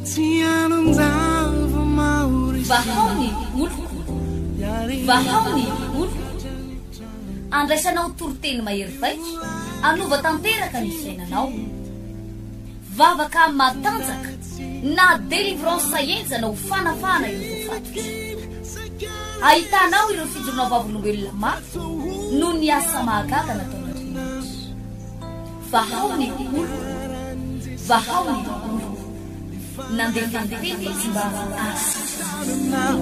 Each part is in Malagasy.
Vahao ny oloko, vahao ny oloko. Andraisanao toriteny mahery vaika, hanova tanteraka ny fiainanao. Vavaka matanjaka na délivrance henjana ho fanafahana ireo voafatotra. Ahitanao ireo fijoroana vavolombelona mafy noho ny asa mahagaga nataon'Andriamanitra. Vahao ny oloko, vahao ny oloko. Nandefa ny teny izy mba hahasitrana azy.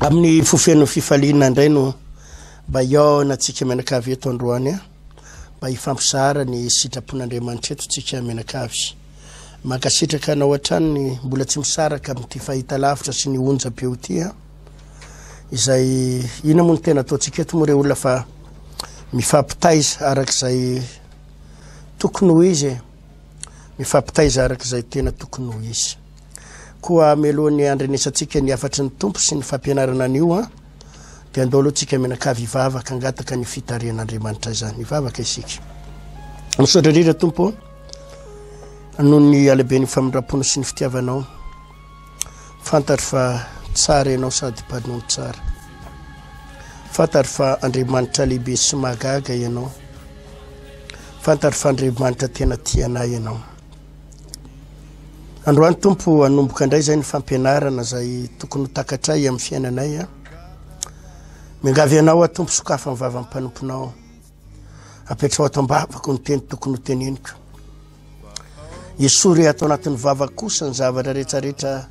Amin'ny fo feno fifaliana indray no mba hihaona antsika mianakavy eto androany a, mba hifampizara ny sitrapon'Andriamanitra eto tsika mianakavy. Mankasitraka anao hatrany ny mbola tsy misaraka amin'ity fahitalavitra sy ny onjam-peo ity a. Izay inona moa no tena ataontsika eto moa re olona fa mifampitaiza arak'izay tokony ho izy e. Mifampitaiza arak'izay tena tokony ho izy. Koa mialohan'ny handrenesantsika ny hafatry ny Tompo sy ny fampianarana anio a, dia andao aloha tsika mianakavy hivavaka hangataka ny fitarihan'Andriamanitra izany. Hivavaka isika. Misaotra indrindra Tompo noho ny halehiben'ny famindram-ponao sy ny fitiavanao. Fantatro fa tsara ianao sady mpanompo tsara. Fantatro fa Andriamanitra lehibe sy mahagaga ianao. Fantatro fa Andriamanitra tena tia anay ianao. Androany Tompo hanomboka indray izay ny fampianarana izay tokony ho takatray amin'ny fiainanay. A. Miangavy anao aho Tompo sokafa ny vavan'ny mpanomponao. Apetraho ato am-bavako ny teny tokony ho teneniko. Esory ato anatin'ny vavako kosa ny zavatra rehetrarehetra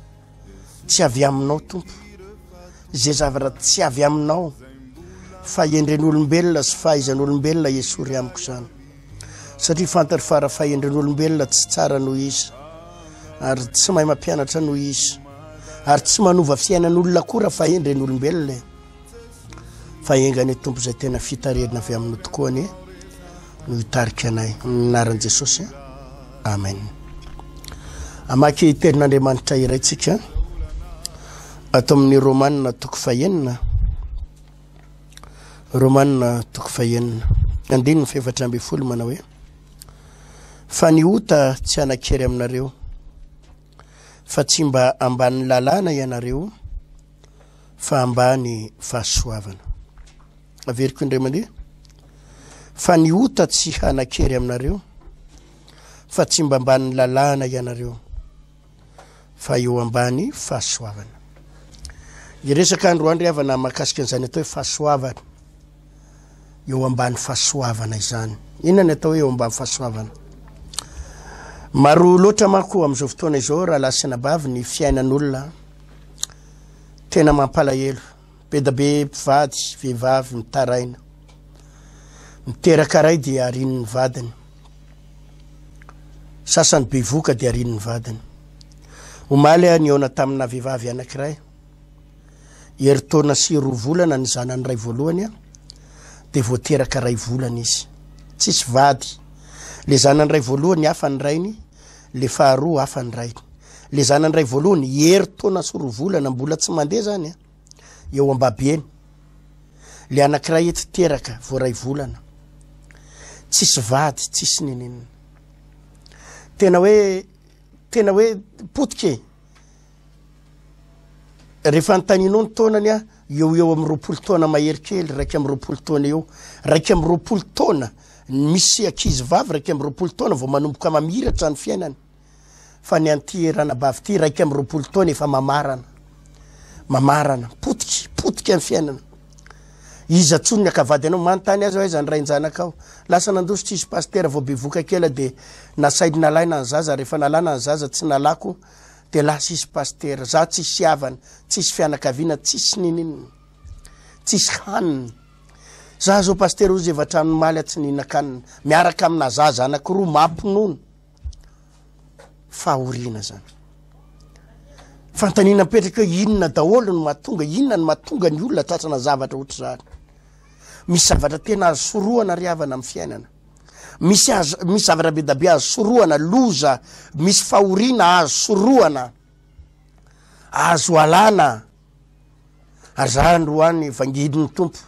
tsy avy aminao Tompo. Izay zavatra tsy avy aminao fahendren'olombelona sy fahaizan'olombelona esory amiko izany. Satria fantatro fa raha fahendren'olombelona tsy tsara noho izy ary tsy mahay mampianatra noho izy ary tsy manova fiainan'olona koa raha fahendren'olombelona e. Fa enga anie Tompo izay tena fitarihana avy aminao tokoa anie no hitarika anay. Amin'ny anaran'i Jesosy. Amen. Amaky tenin'Andriamanitra iray tsika ato amin'ny Romanina toko fahenina. Romanina toko fahenina. Andininy fahefatra ambin'ny folo manao hoe fa ny ota tsy hanan-kery aminareo fa tsy mba ambanin'ny lalàna ianareo fa ambany fahasoavana. Averiko indray mandeha fa ny ota tsy hanan-kery aminareo fa tsy mba ambanin'ny lalàna ianareo fa eo ambany fahasoavana. Hiresaka androany ry havana mahakasika an'izany atao hoe fahasoavana. Eo ambany fahasoavana izany. Inona ny atao hoe eo ambany fahasoavana? Maro loatra manko amin'izao fotoana izao rahalahy sy anabavy ny fiainan'olona tena mampalahelo. Be da be mpivady, vehivavy mitaraina. Miteraka ray dia arian'ny vadiny. Sasany bevoka dia arian'ny vadiny. Omaly aho nihaona tamina vehivavy anankiray. Herintaona sy roa volana ny zanany ray voalohany dia voateraka ray volana izy. Tsisy vady. Le zanany ray voalohany hafa ny rainy, le faharoa hafa ny rainy. Le zanany ray voalohany herintaona sy roa volana mbola tsy mandeha zany a, eo ambabeny. Le anankiray etsy teraka vao ray volana. Tsisy vady, tsisy nininona. Tena hoe tena hoe potika e. Rehefa anontanianao ny taonany a, eo ho eo amin'ny 20 taona mahery kely, 21 taona eo. 21 taona, misy ankizy vavy 21 taona vao manomboka mamiratra ny fiainany. Fa ny an'ity ranabavy ity 21 taona efa mamarana. Mamarana, potika, potika ny fiainana. Iza tsony ny akavady anao? Manontany azy aiza ny rain-janakao? Lasa nandositra izy pasitera vao bevoka kely dia nasainy nalaina ny zaza, rehefa nalana ny zaza tsy nalako dia lasa izy pasitera. Za tsisy havana, tsisy fianakaviana, tsisy nininona. Tsisy hanina. Za zao pasitera ozy efa hatramin'ny omaly aho tsy nihinan-kanina. Miaraka amina zaza anankiroa mampinono. Fahoriana zany. Fanontaniana mipetraka hoe inona daholo no mahatonga, inona no mahatonga ny olona tratrana zavatra ohatr'izany. Misy zavatra tena azo sorohana ry havana amin'ny fiainana. Misy azo, misy zavatra be da be azo sorohana, loza, misy fahoriana azo sorohana. Azo alana. Ary za androany vangilin'ny Tompo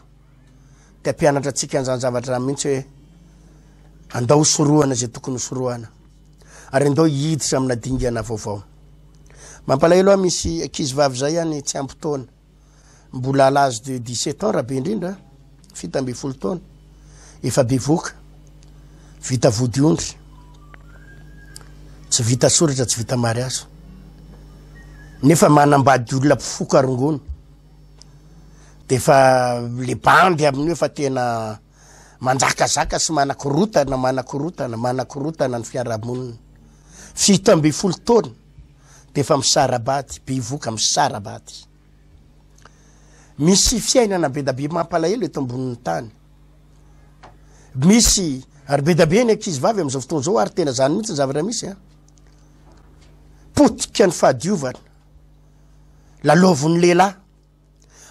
te hampianatra antsika an'izany zavatra izany mihitsy hoe andao hosorohana izay tokony hosorohana ary andao hiditra amina dingana vaovao. Mampalahelo ahy misy ankizy vavy zay any tsy ampy taona, mbola à l'âge de 17 ans raha be indrindra, 17 taona, efa bevoka, vita vodiondry, tsy vita soratra, tsy vita mariazy, nefa manambady olona mpifoka rongony, de efa le bandy amin'io efa tena manjakazaka sy manakorotana, manakorotana, manakorotana ny fiarahamonina. 17 taona de efa misara-bady, bevoka misara-bady. Misy fiainana be da be mampalahelo eto ambonin'ny tany. Misy ary be da be ny ankizy vavy amin'izao fotoana izao ary tena zany mihitsy ny zavatra misy a. Potika ny fahadiovana. Lalaovin'ny lehilahy.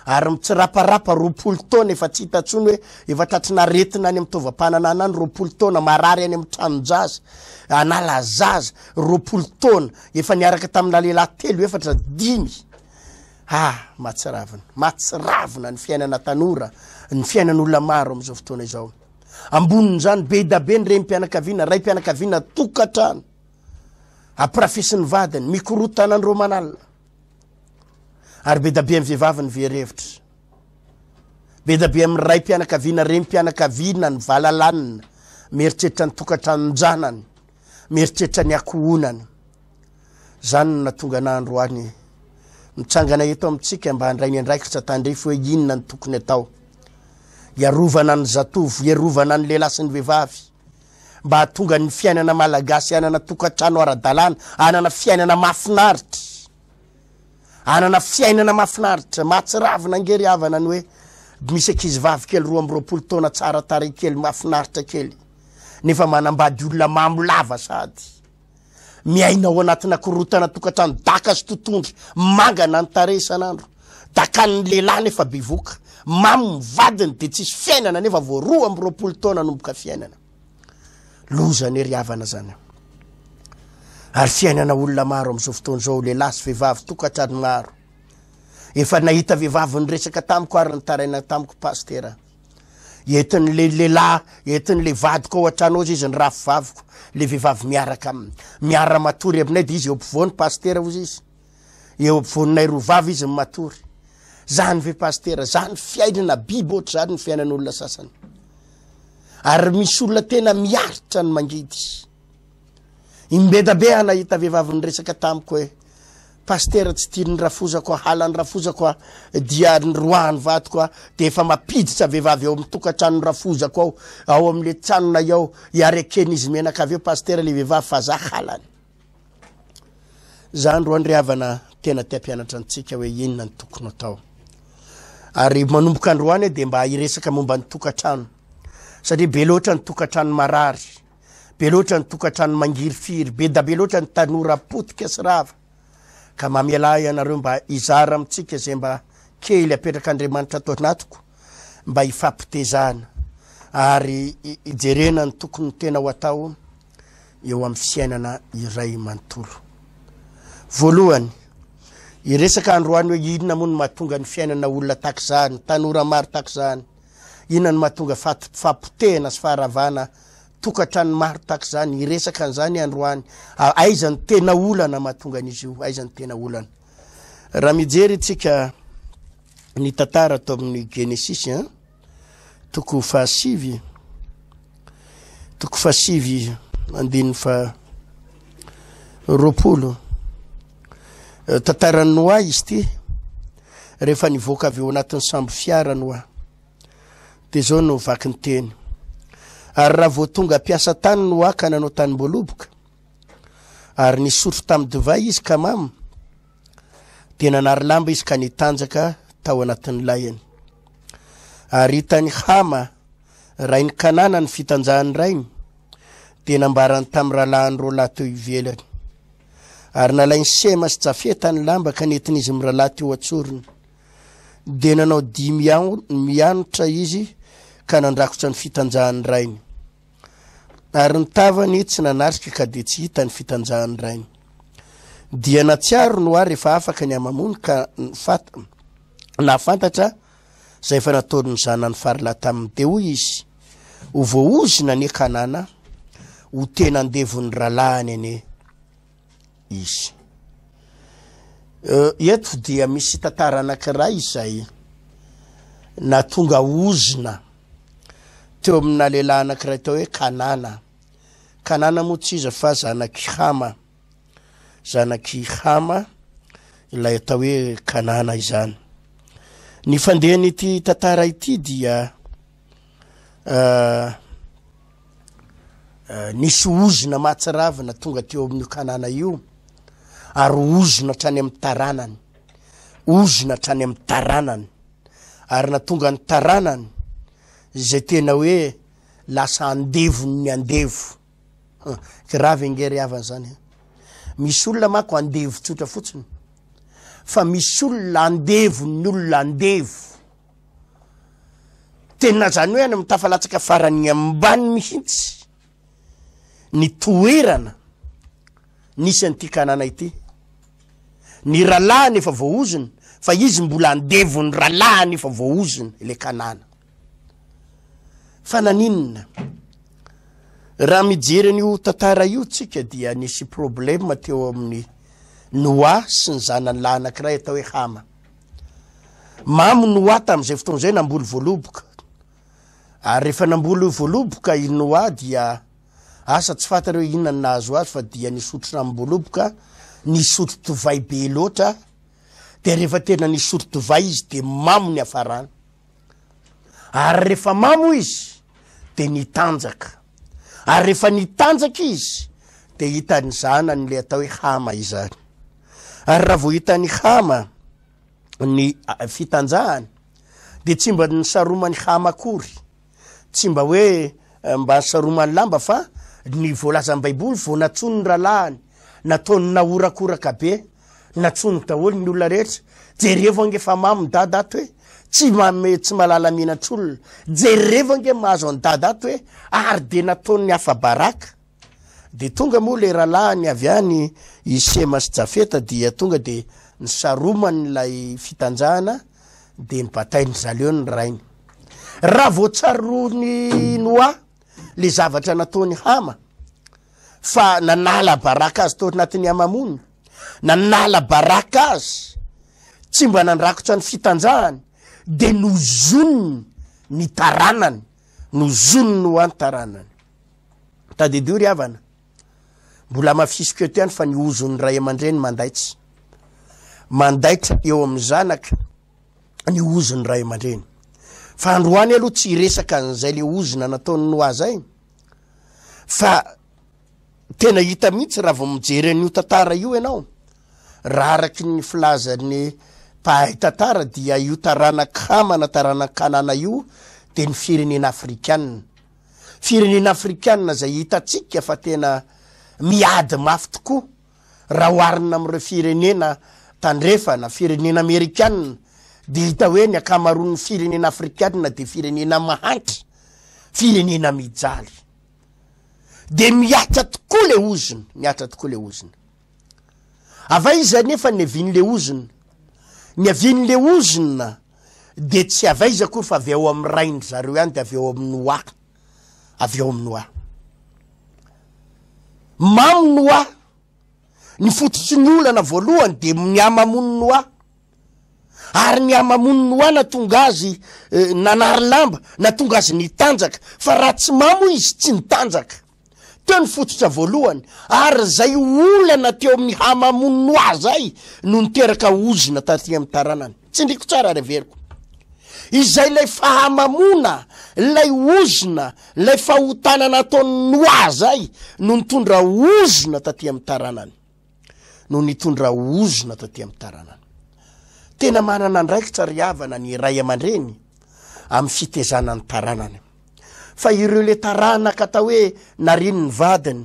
Ary mitsiraparapa 20 taona efa tsy hita intsony hoe efa tratrin'aretina any amin'ny taovam-pananahana any 20 taona, marary any amin'ny tranon-jaza, hanala zaza, 20 taona, efa niaraka tamina lehilahy telo, efatra, dimy. Ah, mahatsiravina, mahatsiravina ny fiainana tanora, ny fiainan'olona maro amin'izao fotoana izao. Ambonin'izany, be da be ny renim-pianakaviana, raim-pianakaviana tokantrano, ampirafesin'ny vadiny, mikorotana andro aman'alina. Ary be da be amin'ny vehivavy ny very hevitra. Be da be amin'ny raim-pianakaviana, renim-pianakaviana ny valalanina, mieritreritra ny tokantranon-janany, mieritreritra ny ankohonany. Zany no nahatonga anah androany mitsangana eto amintsika mba handray ny andraikitra tandrify hoe inona no tokony atao. Hiarovana ny zatovo, hiarovana ny lehilahy sy ny vehivavy mba hahatonga ny fiainana malagasy hanana tokantrano ara-dalàna, hanana fiainana mahafinaritra. Hanana fiainana mahafinaritra, mahatsiravina ange ry havana ny hoe misy ankizy vavy kely 22 taona tsara tarehy kely mahafinaritra kely nefa manambady olona mamo lava sady. Miaina ao anatina korontana tokantrano daka sy totondry, mangana ny tarehy isan'andro. Dakan'ny lehilahy nefa bevoka. Mamo ny vadiny dia tsisy fiainana nefa vao 22 taona hanomboka fiainana. Loza anie ry havana zany. Ary fiainana olona maro amin'izao fotoana izao, lehilahy sy vehivavy, tokantrano maro. Efa nahita vehivavy niresaka tamiko ary nitaraina tamiko pasitera. Entin'le lehilahy, entin'le vadiko ao an-trano ao izy, ny rafivaviko, le vehivavy miaraka aminy. Miara-matory aminay dia izy eo ampovoany pasitera hozy izy. Eo ampovoaninay roa vavy izy no matory. Zany ve pasitera, zany fiainana biby ohatr'izany ny fiainan'olona sasany. Ary misy olona tena miaritra ny mangidy. Imbedabe aho nahita vehivavy niresaka tamiko hoe Pasitera tsy tian'ny rafozako aho, halan'ny rafozako aho, dia niroahan'ny vadiko aho, dia efa mampiditra vehivavy ao amin'ny tokantranon'ny rafozako ao, ao amin'le tranonay ao, hiareken'izy mianakavy eo Pasitera le vehivavy fa za halany. Za androany ry havana tena te hampianatra antsika hoe inona ny tokony atao. Ary manomboka androany aho dia mba hiresaka momba ny tokantrano. Satria be loatra ny tokantrano marary. Be loatra ny tokantrano mangirifiry, be da be loatra ny tanora potika sy rava. Ka mamelà ianareo mba hizara amintsika izay mba kely apetrak'Andriamanitra ato anatiko mba hifampitezana ary hijerena ny tokony tena ho atao eo amin'ny fiainana iray manontolo. Voalohany, hiresaka androany hoe inona moa no mahatonga ny fiainana olona tahaka izany, tanora maro tahaka izany. Inona no mahatonga fahapotehana sy faharavana tokantrano maro tahaka izany? Hiresaka an'izany androany. Aiza no tena olana mahatonga an'izy io? Aiza no tena olana? Raha mijery isika ny tantara ato amin'ny Genesisy, hein? Toko fahasivy, toko fahasivy andininy faha 20. Tantaran'i Noa izy ity. Rehefa nivoaka avy eo anatin'ny sambo fiara Noa, dia izao no vaky ny teny. Ary raha vao tonga mpiasa tany Noa ka nanao tanim-boaloboka, ary nisotro tamin'ny divay izy ka mamo, dia nanary lamba izy ka nitanjaka tao anatin'ny layany. Ary hitan'i Hama, rain'i Kanana, ny fitanjahan'ny rainy, dia nambarany tamin'ny rahalahiny roa lahy teo ivelany. Ary nalain'i Sema sy Jafeta ny lamba ka nentin'izy mirahalahy teo an-tsorony. Dia nanao dihy mianotra izy ka nandrakotra ny fitanjahan'ny rainy. Ary ny tavany tsy nanatrika ka dia tsy hita ny fitanjahan'ny rainy. Dia natsiaro Noa rehefa afaka ny hamamony ka fat, nahafantatra izay efa nataon'ny zanany faralahy taminy. Dia hoy izy, Ho voaozona anie Kanana, ho tena andevon'ny rahalahiny anie izy. Eto dia misy tantara anankiray izay nahatonga ozona teo amina lehilahy anankiray atao hoe Kanana. Kanana moa tsy iza fa zanak'i Hama. Zanak'i Hama ilay atao hoe Kanana izany. Ny fandehan'ity tantara ity dia uh, nisy ozona mahatsiravina tonga teo amin'io Kanana io ary ozona hatrany amin'ny taranany. Ozona hatrany amin'ny taranany. Ary natonga ny taranany izay tena hoe lasa andevon'ny andevo. Grave ange ry havana zany a. Misy olona manko andevo tsotra fotsiny. Fa misy olona andevon'ny olona andevo. Tena zany hoe any amin'ny tafalatsaka farany ambany mihitsy ny toerana nisy an'ity Kanana ity. Ny rahalahiny efa voaozona fa izy mbola andevon'ny rahalahiny efa voaozona ilay Kanana. Fa naninona? Raha mijery an'io tantara io tsika dia nisy problème teo amin'ny Noa sy ny zanany lahy anankiray atao hoe Hama. Mamo Noa tamin'izay fotoana izay namboly voaloboka. Ary rehefa namboly voaloboka i Noa dia asa tsy fantatra hoe inona no nahazo azy fa dia nisotro ranom-boaloboka, nisotro divay be loatra, dia rehefa tena nisotro divay izy dia mamo ny hafarany. Ary rehefa mamo izy dia nitanjaka. Ary rehefa nitanjaka izy dia hitan'ny zanany ilay atao hoe Hama izany. Ary raha vao hitan'i Hama ny fitanjahany dia tsy mba nisaroman'i Hama akory. Tsy mba hoe mba nisaromany lamba fa ny voalazan'ny Baiboly vao nantsoiny ny rahalahiny, nataony nahorakoraka be. Natsono daholo ny olona rehetra. Jerevo ange fa mamo dada ato e. Tsy mame tsy malala menatr'olona. Jerevo ange mahazo an'i dada ato e. Ary dia nataony afa-baraka. Dia tonga moa le rahalahiny avy any i Sema sy Jafeta dia tonga dia nisaromany ilay fitanjahana dia nibatain-dry zareo ny rainy. Raha vao tsaroan'i Noa le zavatra nataon'i Hama fa nanala baraka azy tao anatin'ny hamamoana, nanala baraka azy, tsy mba nandrakotra ny fitanjahany, dia nozoniny ny taranany, nozoniny ho an'ny taranany. Tadidio ry havana, mbola hamafisiko eto ihany fa ny ozon'ny ray aman-dreny mandaitra. Mandaitra eo amin'ny zanaka ny ozon'ny ray aman-dreny. Fa androany aloha tsy hiresaka an'izay le ozona nataon'ny Noa zay, Fa tena hita mihitsy raha vao mijery an'io tantara io ianao, raha araky ny filazan'ny mpahay tantara dia io taranak'i Hama na taranak'i Kanana io dia ny firenena afrikana. Firenena afrikana izay hitantsika fa tena miady mafy tokoa raha oharina amin'ireo firenena tandrefana, firenena amerikana, dia hita hoe ny ankamaroan'ny firenena afrikana dia firenena mahantra, firenena mijaly. Dia mihatra tokoa le ozona, mihatra tokoa le ozona. Avy aiza anefa ny avian'le ozona? Ny avian'le ozona dia tsy avy aiza akory fa avy ao amin'ny rain-dry zareo ihany, dia avy ao amin'ny Noa. Avy ao amin'ny Noa. Mamo Noa. Ny fototry ny olana voalohany dia ny hamamoan'i Noa. Ary ny hamamoan'i Noa natonga azy eh, nanary lamba, natonga azy nitanjaka. Fa raha tsy mamo izy, tsy nitanjaka. Teo ny fototra voalohany. Ary izay olana teo amin'ny hamamoan'i Noa izay no niteraka ozona taty amin'ny taranany. Tsindriko tsara ary averiko. Izay ilay fahamamoana, ilay ozona, ilay fahotana nataon'i Noa izay no nitondra ozona taty amin'ny taranany. No nitondra ozona taty amin'ny taranany. Tena manana andraikitra ry havana ny ray aman-dreny amin'ny fitezana ny taranany. Fa ireo le taranaka atao hoe narian'ny vadiny,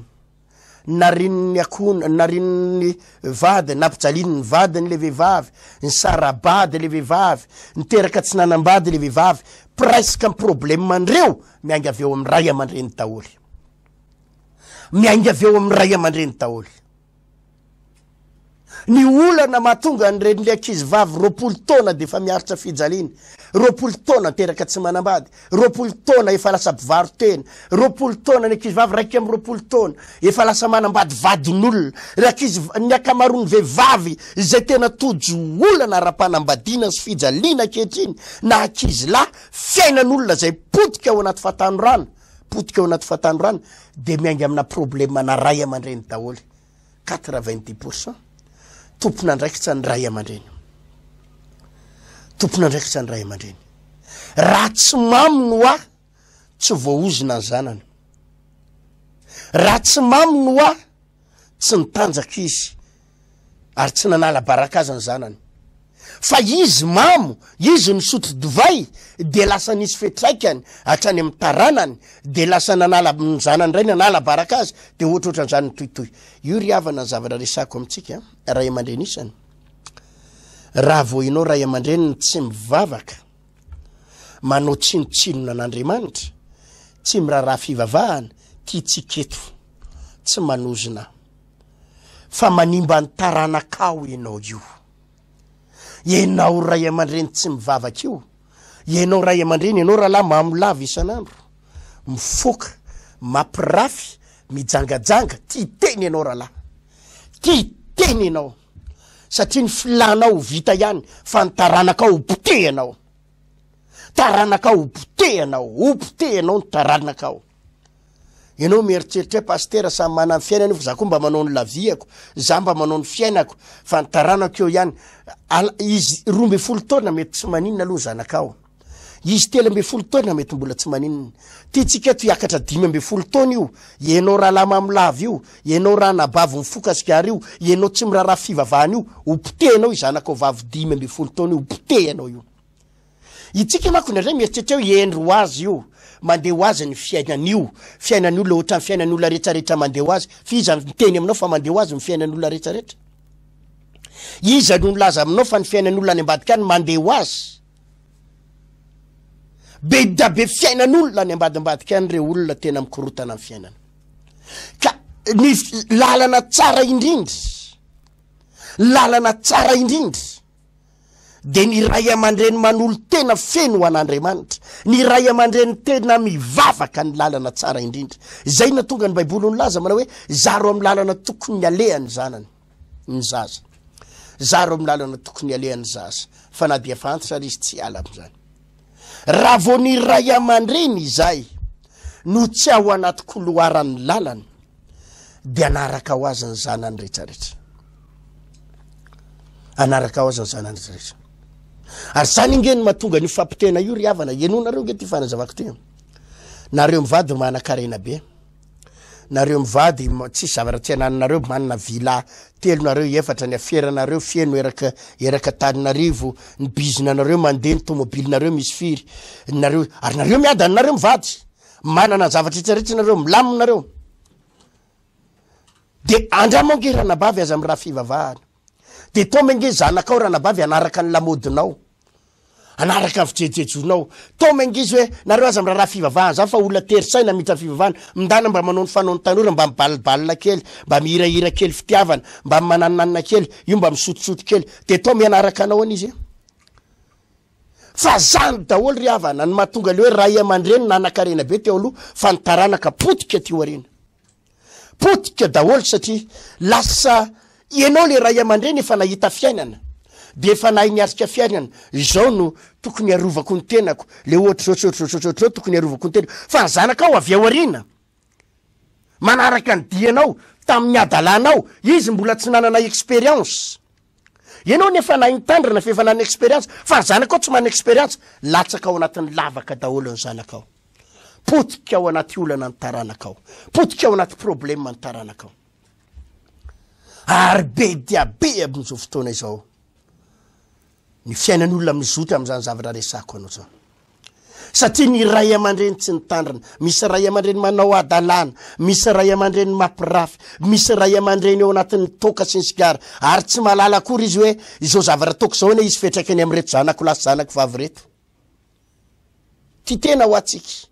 Narian'ny akohona, narian'ny vadiny, nampijalian'ny vadiny le vehivavy, nisara-bady le vehivavy, niteraka tsy nanambady le vehivavy, presque ny problème andreo miainga avy eo amin'ny ray aman-dreny daholo. Miainga avy eo amin'ny ray aman-dreny daholo. Ny olana mahatonga an'ireny ankizy vavy 20 taona dia efa miaritra fijaliana, 20 taona teraka tsy manambady, 20 taona efa lasa mpivaro-tena, 20 taona ny ankizy vavy 21 taona efa lasa manambady vadin'olona. Ry ankizy, ny ankamaroan'ny vehivavy izay tena tojo olana ara-panambadiana sy fijaliana ankehitriny, na ankizy lahy, fiainan'olona izay potika ao anaty fahatanorana, potika ao anaty fahatanorana, dia miainga amina problema-na ray aman-dreny daholo. 90% tompon'andraikitra ny ray aman-dreny. Tompon'andraikitra ny ray aman-dreny. Raha tsy mamo no ahy, tsy voaozona ny zanany. Raha tsy mamo no ahy, tsy nitanjaka izy ary tsy nanala baraka azy ny zanany. Fa izy mamo, izy nisotro divay dia lasa nisy fiantraikany hatrany amin'ny taranany, dia lasa nanala ny zanany indray nanala baraka azy, dia ohatrohatran'izany nitohitohy. Io ry havana ny zavatra resahako amintsika, ray aman-dreny isany. Raha vao ianao ray aman-dreny no tsy mivavaka, manao tsinontsinona an'Andriamanitra, tsy miraharaha fivavahana, tiantsika eto, tsy manozona fa manimba ny taranakao ianao io. Ianao ray aman-dreny tsy mivavaka io, ianao ray aman-dreny, ianao rahalahy mamo lava isan'andro, mifoka, mampirafy, mijangajanga, tia tena ianao rahalahy, tia tena ianao, satria ny filanao ho vita ihany fa ny taranakao ho potehanao, taranakao ho potehanao, ho potehanao ny taranakao. Ianao mieritreritra hoe pasitera samy manana ny fiainany io fa za koa mba manao ny laviako, za mba manao ny fiainako fa ny taranako eo ihany. Al- izy 12 taona mety tsy maninona aloha zanakao. Izy 13 taona mety mbola tsy maninona. Tiantsika eto hiakatra 15 taona io, ianao rahalahy mamolava io, ianao ranabavy mifoka sigara io, ianao tsy miraharaha fivavahana io, ho potehinao io zanakao vavy 15 taona io, ho potehinao io. Itsika manko indraindray mieritreritra hoe hendry ho azy io, mandeha ho azy ny fiainan'io, fiainan'ny olona ohatran'ny fiainan'ny olona retraretra mandeha ho azy, fa iza no miteny aminao fa mandeha ho azy ny fiainan'ny olona retraretra? Iza no nilaza aminao fa ny fiainan'ny olona any ambadika any mandeha ho azy? Be dia be fiainan'olona any ambadimbadika any ireo olona tena mikorotana ny fiainana. Ka ny lalana tsara indrindra, lalana tsara indrindra, dia ny ray aman-dreny manolo-tena feno ho an'Andriamanitra, ny ray aman-dreny tena mivavaka ny lalana tsara indrindra. Izay no nahatonga ny Baiboly nilaza manao hoe zaro amin'ny lalana tokony aleha ny zanany, ny zaza. Zaro amin'ny lalana tokony aleha ny zaza, fa na dia efa antitra ary izy tsy hiala amin'izany. Raha vao ny ray aman-dreny izay no tsy ao anaty koloaran'ny lalana, dia anaraka ho azy ny zanany rehetrarehetra. Anaraka ho azy ny zanany rehetrarehetra. Ary zany nge no mahatonga an'io fampitena io ry havana, henoinareo nge ty fanazavako ty. Nareo mivady manan-karena be, nareo mivady tsisy zavatra tsy anananareo, manana villa telo nareo, efatra, ny aferanareo feno eraka eraka Antananarivo, ny bizinanareo mandeha, ny tomobilinareo misy firy, nareo, ary nareo miadana nareo mivady. Manana ny zavatra rehetra rehetra nareo, milamina nareo. De andramo ange ranabavy aza miraha fivavahana. De taomy ange zanakao ranabavy hanaraka ny lamodinao. Hanaraka ny fijejojejonao. Taomy ange izy hoe nareo aza miraharaha fivavahana zany fa olona tery saina miditra fivavahana. Mindana mba manao ny fanaon'ny tanora mba mibalibal kely, mba mihirahira kely fitiavana, mba mananonanona kely, io mba misotrosotro kely. De taomy hanaraka anao anie izy e. Fa zany daholo ry havana no mahatonga le hoe ray aman-dreny nanan-karena be teo aloha fa ny taranaka potika aty aoriana. Potika daholo satria lasa ianao le ray aman-dreny efa nahita fiainana de efa nahay niatrika fiainana, izao no tokony hiarovako ny tenako, le ohatr'izao sy ohatr'izao sy ohatr'izao tokony hiarovako ny tenako, fa ny zanakao avy ao aoriana manaraka ny dianao tamin'ny hadalanao, izy mbola tsy nanana expérience. Ianao nefa nahay nitandrina fa efa nanana expérience fa ny zanakao tsy manana expérience, latsaka ao anatin'ny lavaka daholo ny zanakao. Potika ao anaty olana ny taranakao. Potika ao anaty problème ny taranakao. Ary be dia be amin'izao fotoana izao ny fiainan'olona mizotra amin'izany zavatra resako anao zao. Satria ny ray aman-dreny tsy nitandrina. Misy ray aman-dreny manao hadalana, misy ray aman-dreny mampirafy, misy ray aman-dreny ao anatin'ny toaka sy ny sigara, ary tsy mahalala akory izy hoe izao zavatra ataoko izao anie hisy fiantraikany amin'ireto zanako lahy sy zanako vavy ireto. Tia tena ho antsika.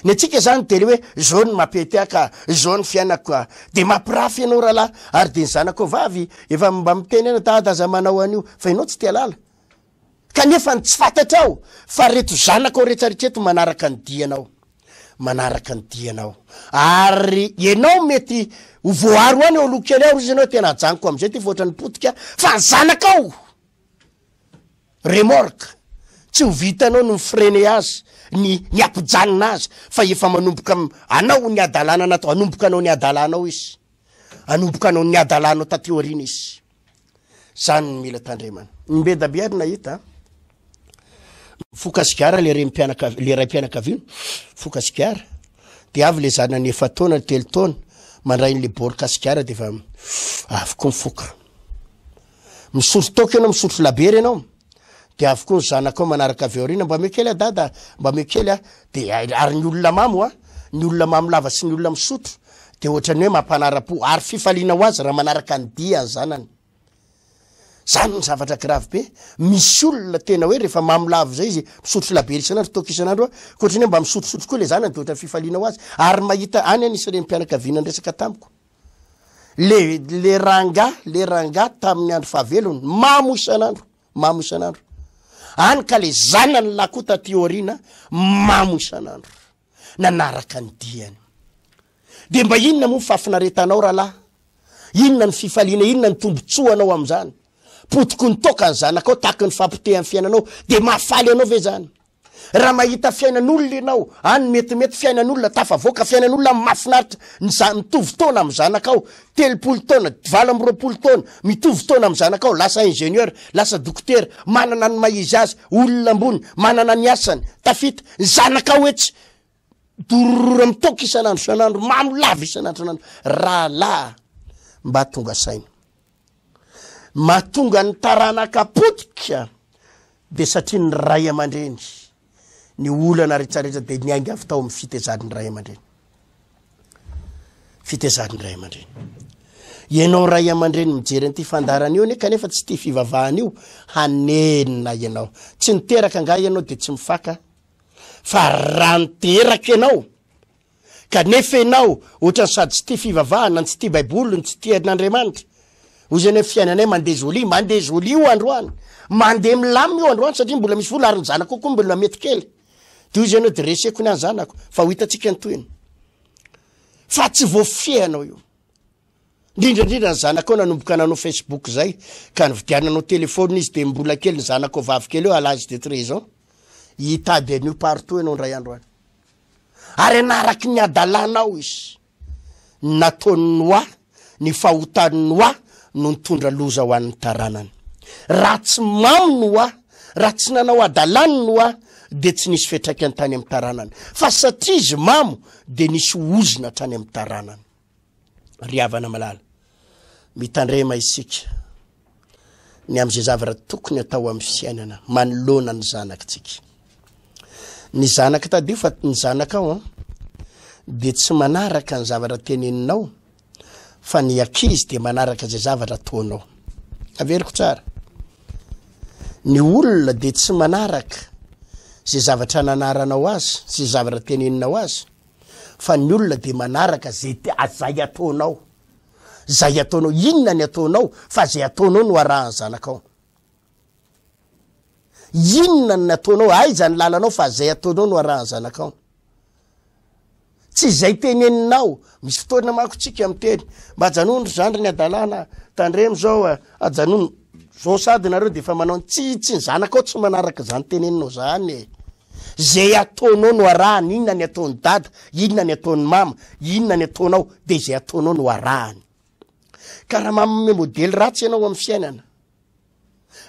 Ny antsika zany de le hoe zao ny mampety ahy ka, zao ny fiainako ka. De mampirafy ianao rahalahy, ary de ny zanakao vavy efa mba miteny anao, dada aza manao an'io, fa ianao tsy te halala. Kanefa ny tsy fantatrao fa reto zanakao retraretra eto manaraka ny dianao. Manaraka ny dianao. Ary ianao mety ho voaaro any eo aloha kely ao izy ianao tena ajanoko amizay ty fa ohatran'ny potika fa ny zanakao remorque tsy ho vitanao ny mi-freiner azy, ny ny hampijanona azy fa efa manomboka anao ny hadalana natao, hanomboka anao ny hadalanao izy. Hanomboka anao ny hadalanao taty aoriana izy. Zany no mila tandremana. Ny be ary nahita mifoka sigara le renim-pianakav-, le raim-pianakaviana, mifoka sigara, de avy le zanany efa-taona, telo taona, mandray an'le bôrika sigara de efa avy koa mifoka. Misotro toaka ianao, misotro labiera ianao, de avy koa ny zanakao manaraka avy aoriana, mba omeo kely aho dada, mba omeo kely aho, de ary ny olona mamo a, ny olona mamo lava sy ny olona misotro de ohatran'ny hoe mampanara-po ary fifaliana ho azy raha manaraka ny dia ny zanany. Zany ny zavatra grave be, misy olona tena hoe rehefa mamo lava zay izy misotro labiera isan'andro, toaka isan'andro a, ka ohatran'ny hoe mba misotrosotro koa le zanany de ohatran'ny fifaliana ho azy, ary mahita any aho nisy renim-pianakaviana niresaka tamiko, Le le rangahy le rangahy tamin'ny andro fahavelony mamo isan'andro mamo isan'andro any ka le zanany lahy koa taty aoriana mamo isan'andro nanaraka ny diany de mba inona moa fahafinaretanao rahalahy inona ny fifaliana inona ny tombotsoanao amin'izany potiky ny toaka ny zanakao tahaky ny fahapotehan'ny fiainanao de mahafaly anao ve zany Raha mahita fiainan'olona ianao, any metimety fiainan'olona, tafavoaka fiainan'olona mahafinaritra, ny za- mitovy taona amin'ny zanakao, 30 taona, 28 taona, mitovy taona amin'ny zanakao, lasa ingénieur, lasa dokotera, manana ny maha izy azy, olona ambony, manana ny asany, tafita, ny zanakao etsy, dororora mitoka isan'andro isan'andro, mamo lava isan'andro isan'andro, rahalahy, mba tonga saina. Mahatonga ny taranaka potika dia satria ny ray aman-dreny, ny olana rehetrarehetra dia niainga avy tao amin'ny fitezan'ny ray aman-dreny. Fitezan'ny ray aman-dreny. Ianao ray aman-dreny mijery an'ity fandaharana io anie kanefa tsy tia fivavahana io, hanenina ianao. Tsy niteraka angaha ianao dia tsy mifaka fa raha niteraka ianao Kanefa ianao ohatran'ny sady tsy tia fivavahana, no tsy tia baiboly, no tsy tia an'Andriamanitra. Hoy izy anie fiainanay mandeha jolie, mandeha jolie io androany. Mandeha milamina io androany satria mbola misy vola ary ny zanako koa mbola mety kely. Dia hoy izy ianao dia reseko ny any zanako fa ho hitantsika ny tohiny. Fa tsy voafehinao io. Indrindra indrindra ny zanakao nanomboka nanao Facebook zay ka nividiananao telephone izy dia mbola kely ny zanakao vavy kely eo à l'âge de 13 ans. Hitady an'io partout ianao indray andro any. Ary hanaraky ny hadalanao izy. Ny nataon'i Noa, ny fahotan'i Noa no nitondra loza ho an'ny taranany. Raha tsy mamo Noa, raha tsy nanao hadalany Noa, dia tsy nisy fiantraikany tany amin'ny taranany. Fa satria izy mamo, dia nisy ozona hatrany amin'ny taranany. Ry havana malala, mitandrema isika ny amin'izay zavatra tokony atao amin'ny fiainana manoloana ny zanakitsika. Ny zanaka tadio fa ny zanakao an, dia tsy manaraka ny zavatra teneninao fa ny ankizy dia manaraka izay zavatra ataonao. Averiko tsara. Ny olona dia tsy manaraka izay zavatra nanaranao azy, izay zavatra teneninao azy, fa ny olona dia manaraka zay te zay ataonao zay ataonao inona ny ataonao fa zay ataonao no arahan'ny zanakao inona ny nataonao aiza ny lalanao fa zay ataonao no arahan'ny zanakao tsy zay teneninao misy fotoana manko tsika miteny mba ajanony ry zandry ny adalàna tandremo zao a ajanony zao sady nareo de efa manao tsy tsy ny zanakao tsy manaraka zany teneninao zany e Izay ataonao no arahany, inona ny ataon'i dada, inona ny ataon'i mama, inona ny ataonao, dia izay ataonao no arahany. Ka raha manome modely ratsy ianao amin'ny fiainana,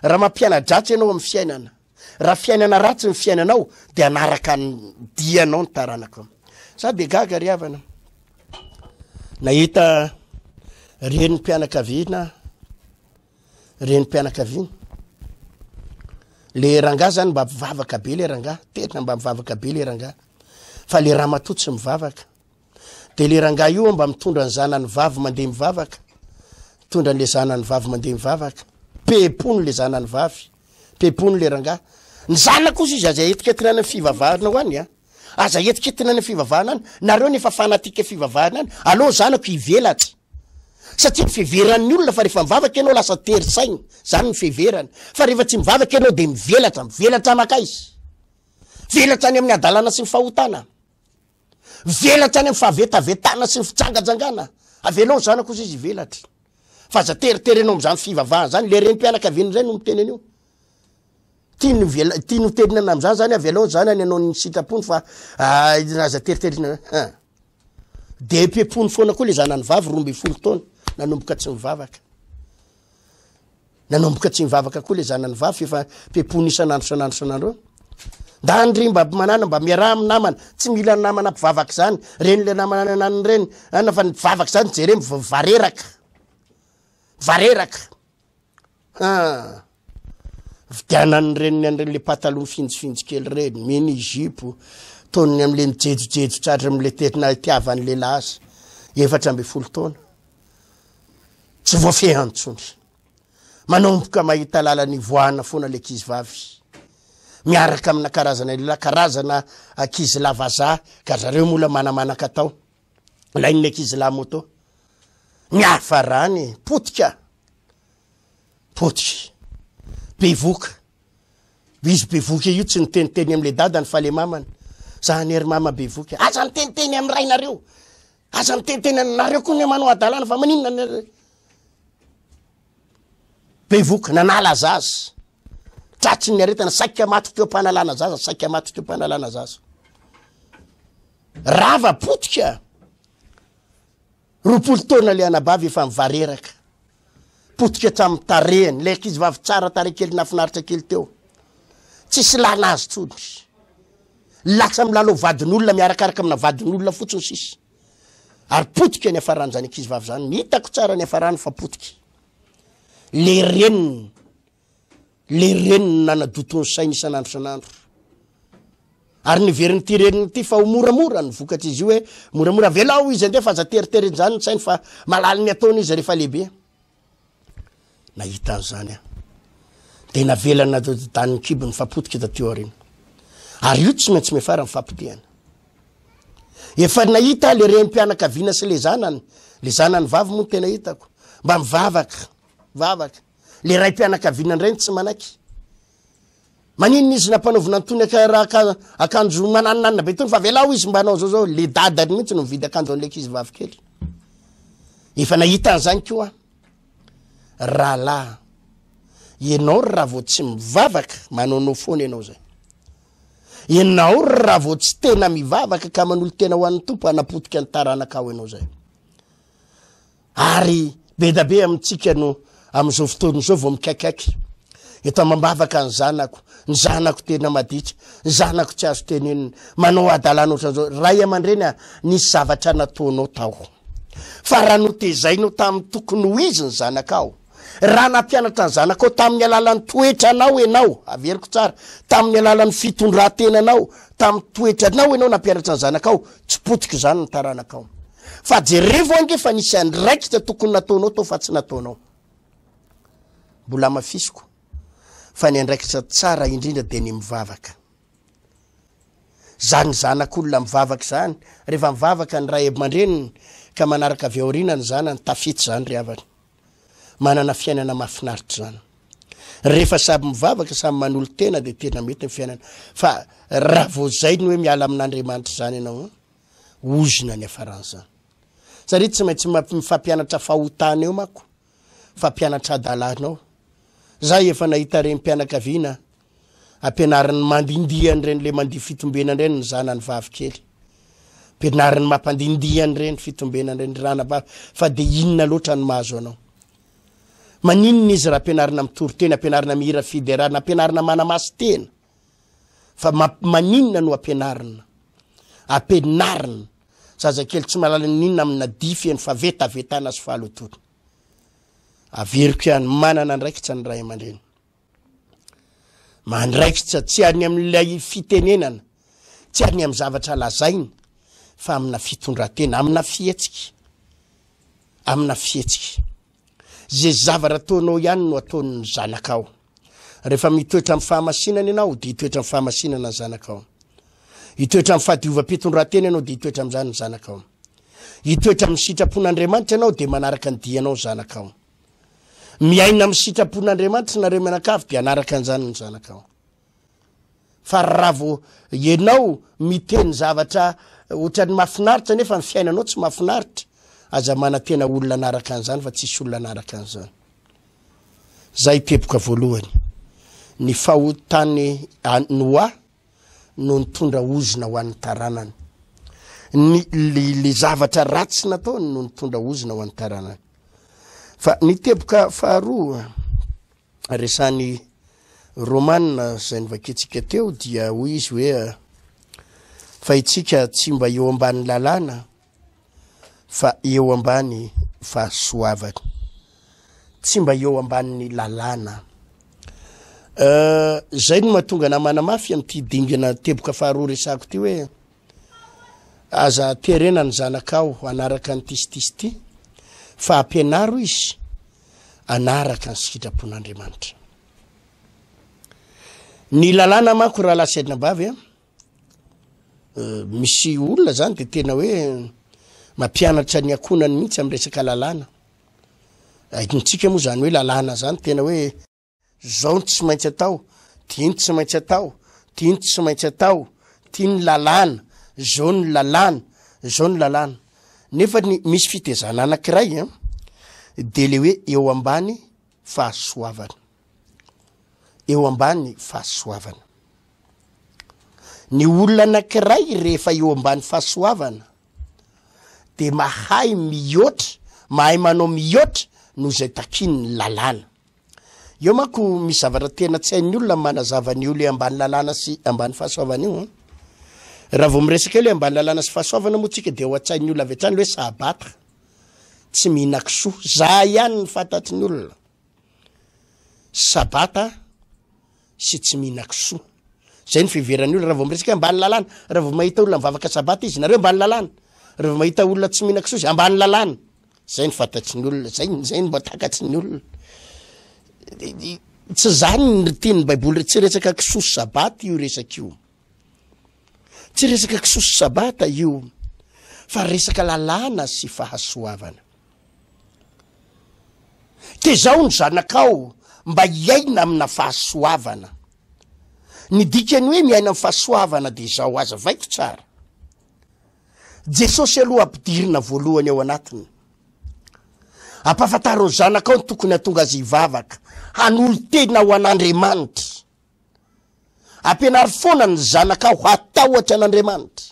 raha mampiana-dratsy ianao amin'ny fiainana, raha fiainana ratsy ny fiainanao, dia hanaraka ny dianao ny taranakao. Za dia gaga ry havana, nahita renim-pianakaviana renim-pianakaviana. Le rangahy zany mba mivavaka be le rangahy, tena mba mivavaka be le rangahy. Fa le ramatoa tsy mivavaka. De le rangahy io mba mitondra ny zanany vavy mandeha mivavaka. Mitondra an'le zanany vavy mandeha mivavaka. Pepony le zanany vavy. Pepony le rangahy. Ny zanany kosa izy aza etiketina any amin'ny fivavahana ho any a. Aza etikitina any fivavahana any. Nareo nefa fanatique fivavahana any. Aleo zanako hivelatra. Satria ny fiheveran'ny olona fa rehefa mivavaka ianao lasa tery saina. Zany ny fiheverana. Fa rehefa tsy mivavaka ianao de mivelatra. Mivelatra makaiza? Mivelatra any amin'ny hadalana sy ny fahotana. Mivelatra any amin'ny fahavetavetana sy ny fijangajangana. Avelao ny zanako ozy izy hivelatra. Fa aza teriterenao amin'izany fivavahana zany. Le renim-pianakaviana indray no miteny an'io. Tiany ho tiany ho tenenana amin'izany zany avelao ny zanany hanao ny sitrapony fa ah, aza teriterina. Ah. De pepony foana koa le zanany vavy 12 taona nanomboka tsy mivavaka. Nanomboka tsy mivavaka koa le zanany vavy f'efa pepony isan'andro isan'andro isan'andro eo. Ndany ry mba manana mba miaraha amin'ny namana, tsy mila namana mpivavaka izany, reny le namana any ananiny reny, ana fa ny mpivavaka izany jereo mivareraka. Mivareraka. Ah. Vidianan'ny reniny an'ireny le pataloha mifinjifinjy kely ireny, mini jupe, taoniny amin'le mijejojejo tsara amin'le tena itiavan'ny lehilahy azy. 14 taona. Tsy voafehy intsony. Manomboka mahita lalana ivoahana foana le ankizy vavy. Miaraka amina karazana lehilahy, karazana ankizy lahy vazaha, ka zareo mola manamanaka atao. Alain'ny ankizy lahy moto. Niafarany, potika. Potika. Bevoka. Izy bevoka io tsy niteniteny am'le dadany fa le mamany. Za anie ry mama bevoka. Aza miteniteny amin'ny rainareo. Aza miteniteny aminareo koa ny manao hadalana fa maninona nareo. Bevoka, nanala zaza. Tratry ny aretina, saika maty teo am-panalana zaza, saika maty teo am-panalana zaza. Rava potika. 20 taona le anabavy efa mivareraka. Potika hatramin'ny tarehiny. Le ankizy vavy tsara tarehy kely nahafinaritra kely teo. Tsisy lana azy tsony. Lasa milalao vadin'olona miarakaraka amina vadin'olona fotsiny sisa. Ary potika ny hafaran'izany ankizy vavy zany. Hitako tsara ny hafarany fa potika. Le reniny. Le reniny nanadoto ny sainy isan'andro isan'andro. Ary neverin'ity reniny ity fa ho moramora ny vokatr'izy io hoe moramora avelao izy andeha fa aza teriteren'izany ny sainy fa malala ny ataony izy rehefa lehibe. Nahita an'izany aho. Dia navelany nadododany ny kibony fa potika taty aoriana. Ary io tsy maintsy miafara ny fampotehana. Efa nahita le renim-pianakaviana sy le zanany, le zanany vavy moa no tena hitako, mba mivavaka, mivavaka. Le raim-pianakaviana indray no tsy manaiky. Maninona izy nampanaovina an'itony akanjo mananonanona be itony fa avelao izy mba hanao zao zao. Le dadany mihitsy no mividy akanjo an'ilay ankizy vavy kely. Efa nahita an'izany koa rahalahy. Ianao ry raha vao tsy mivavaka, manaonao foana ianao zay. Ianao ry raha vao tsy tena mivavaka ka manolo-tena ho an'ny Tompo, hanapotika ny taranakao ianao zay. Ary be da be amintsika no amin'izao fotoana izao vao mikaikaiky. Eto amam-bavaka ny zanako, ny zanako tena maditra, ny zanako tsy azo tenenina, manao hadalana ohatran'izao. Ray aman-dreny a, nisy zavatra nataonao tao. Fa raha notezainao tamin'ny tokony ho izy ny zanakao, raha nampianatra ny zanakao tamin'ny alalan'ny toetranao ianao, averiko tsara, tamin'ny alalan'ny fitondran-tenanao, tamin'ny toetranao ianao nampianatra ny zanakao, tsy potika izany ny taranakao. Fa jerevo ange fa nisy andraikitra tokony nataonao tao fa tsy nataonao. Mbola hamafisiko fa ny andraikitra tsara indrindra dia ny mivavaka. Zany zanak'olona mivavaka izany, rehefa mivavaka ny ray aman-dreniny ka manaraka avy aoriana ny zanany, tafita izany ry havana. Manana fiainana mahafinaritra izany. Rehefa samy mivavaka, samy manolo-tena dia tena mety ny fiainana. Fa raha vao izay ny hoe miala amin'Andriamanitra izany ianao, ozona ny hafaran'izany. Satria tsy maintsy mifampianatra fahotana eo manko, fampianatra hadalana ao. Za efa nahita renim-pianakaviana ampianariny mandindihy an'ireny le mandihy fitombenana ireny ny zanany vavy kely. Ampianariny mampandindihy an'ireny fitombenana ireny ranabavy fa de inona loatra no mahazo anao. Maninona izy raha ampianarina mitory teny, ampianarina mihira fiderana, ampianarina manamasy-tena. Fa maninona no ampianarina? Ampianarina zazakely tsy mahalala n'inona amina dihy feno fahavetavetana sy fahalotoana. Averiko ihany, manana andraikitra ny ray aman-dreny. Mandraikitra tsy any amin'ilay fitenenana, tsy any amin'ny zavatra lazaina, fa amina fitondran-tena, amina fihetsika. Amina fihetsika. Izay zavatra ataonao ihany no ataon'ny zanakao. Rehefa mitoetra amin'ny fahamasinana ianao, dia hitoetra amin'ny fahamasinana ny zanakao. Hitoetra amin'ny fahadiovam-pitondrantena ianao dia hitoetra amin'izany ny zanakao. Hitoetra amin'ny sitrapon'Andriamanitra ianao dia manaraka ny dianao ny zanakao. Miaina amin'ny sitrapon'Andriamanitra nareo mianakavy dia hanaraka an'izany ny zanakao. Fa raha vao ianao miteny zavatra ohatran'ny mahafinaritra nefa ny fiainanao tsy mahafinaritra, aza manantena olona hanaraka an'izany fa tsisy olona hanaraka an'izany. Zay teboka voalohany. Ny fahotan'i Noa no nitondra ozona ho an'ny taranany. Ny le zavatra ratsy nataony no nitondra ozona ho an'ny taranany. Fa ny teboka faharoa resahan'i Romana izay novakintsika teo dia hoy izy hoe fa itsika tsy mba eo ambany lalàna fa eo ambany fahasoavana. Tsy mba eo ambanin'ny lalàna. Euh, zay no mahatonga anah manamafy amin'ity dingana teboka faharoa resako ity hoe aza terena ny zanakao hanaraka an'ity sy ity sy ity fa ampianaro izy hanaraka ny sitrapon'Andriamanitra. Ny lalàna manko rahalahy sy anabavy a, euh, misy olona zany de tena hoe mampianatra ny ankohonany mihitsy amin'ny resaka lalàna. Haintsika moa zany hoe lalàna zany tena hoe zao no tsy maintsy atao, ty no tsy maintsy atao, ty no tsy maintsy atao, ty ny lalàna, zao ny lalàna, zao ny lalàna. Nefa ny misy fitezana anankiray an, de le hoe eo ambany fahasoavana. Eo ambany fahasoavana. Ny olona anankiray rehefa eo ambany fahasoavana de mahay mihoatra, mahay manao mihoatra noho izay takian'ny lalàna. Eo manko misy zavatra tena tsy hain'ny olona manazava an'io le ambany lalàna sy ambany fahasoavana io an. Raha vao miresaka eo le ambany lalàna sy fahasoavana moa tsika de ao an-tsain'ny olona avy hatrany le hoe sabata, tsy mihinan-kisoa. Za ihany ny fantatry ny olona. Sabata sy tsy mihinan-kisoa. Zay ny fiheveran'ny olona raha vao miresaka hoe ambany lalàna. Raha vao mahita olona mivavaka sabata izy, nareo ambany lalàna. Raha vao mahita olona tsy mihinan-kisoa izy, ambany lalàna. Zay ny fantatry ny olona, zay, zay ny mba takatry ny olona. Tsy zany ny tian'ny Baiboly, tsy resaka kisoa sy sabata io resaka io. Tsy resaka kisoa sy sabata io, fa resaka lalàna sy fahasoavana. Tezao ny zanakao mba hiaina amina fahasoavana. Ny dikany hoe miaina amin'ny fahasoavana dia izao, hazavaiko tsara. Jesosy aloha ampidirina voalohany ao anatiny. Ampahafantaro ny zanakao ny tokony hahatonga azy hivavaka, hanolo-tena ho an'Andriamanitra. Ampianaro foana ny zanakao hatahotra an'Andriamanitra.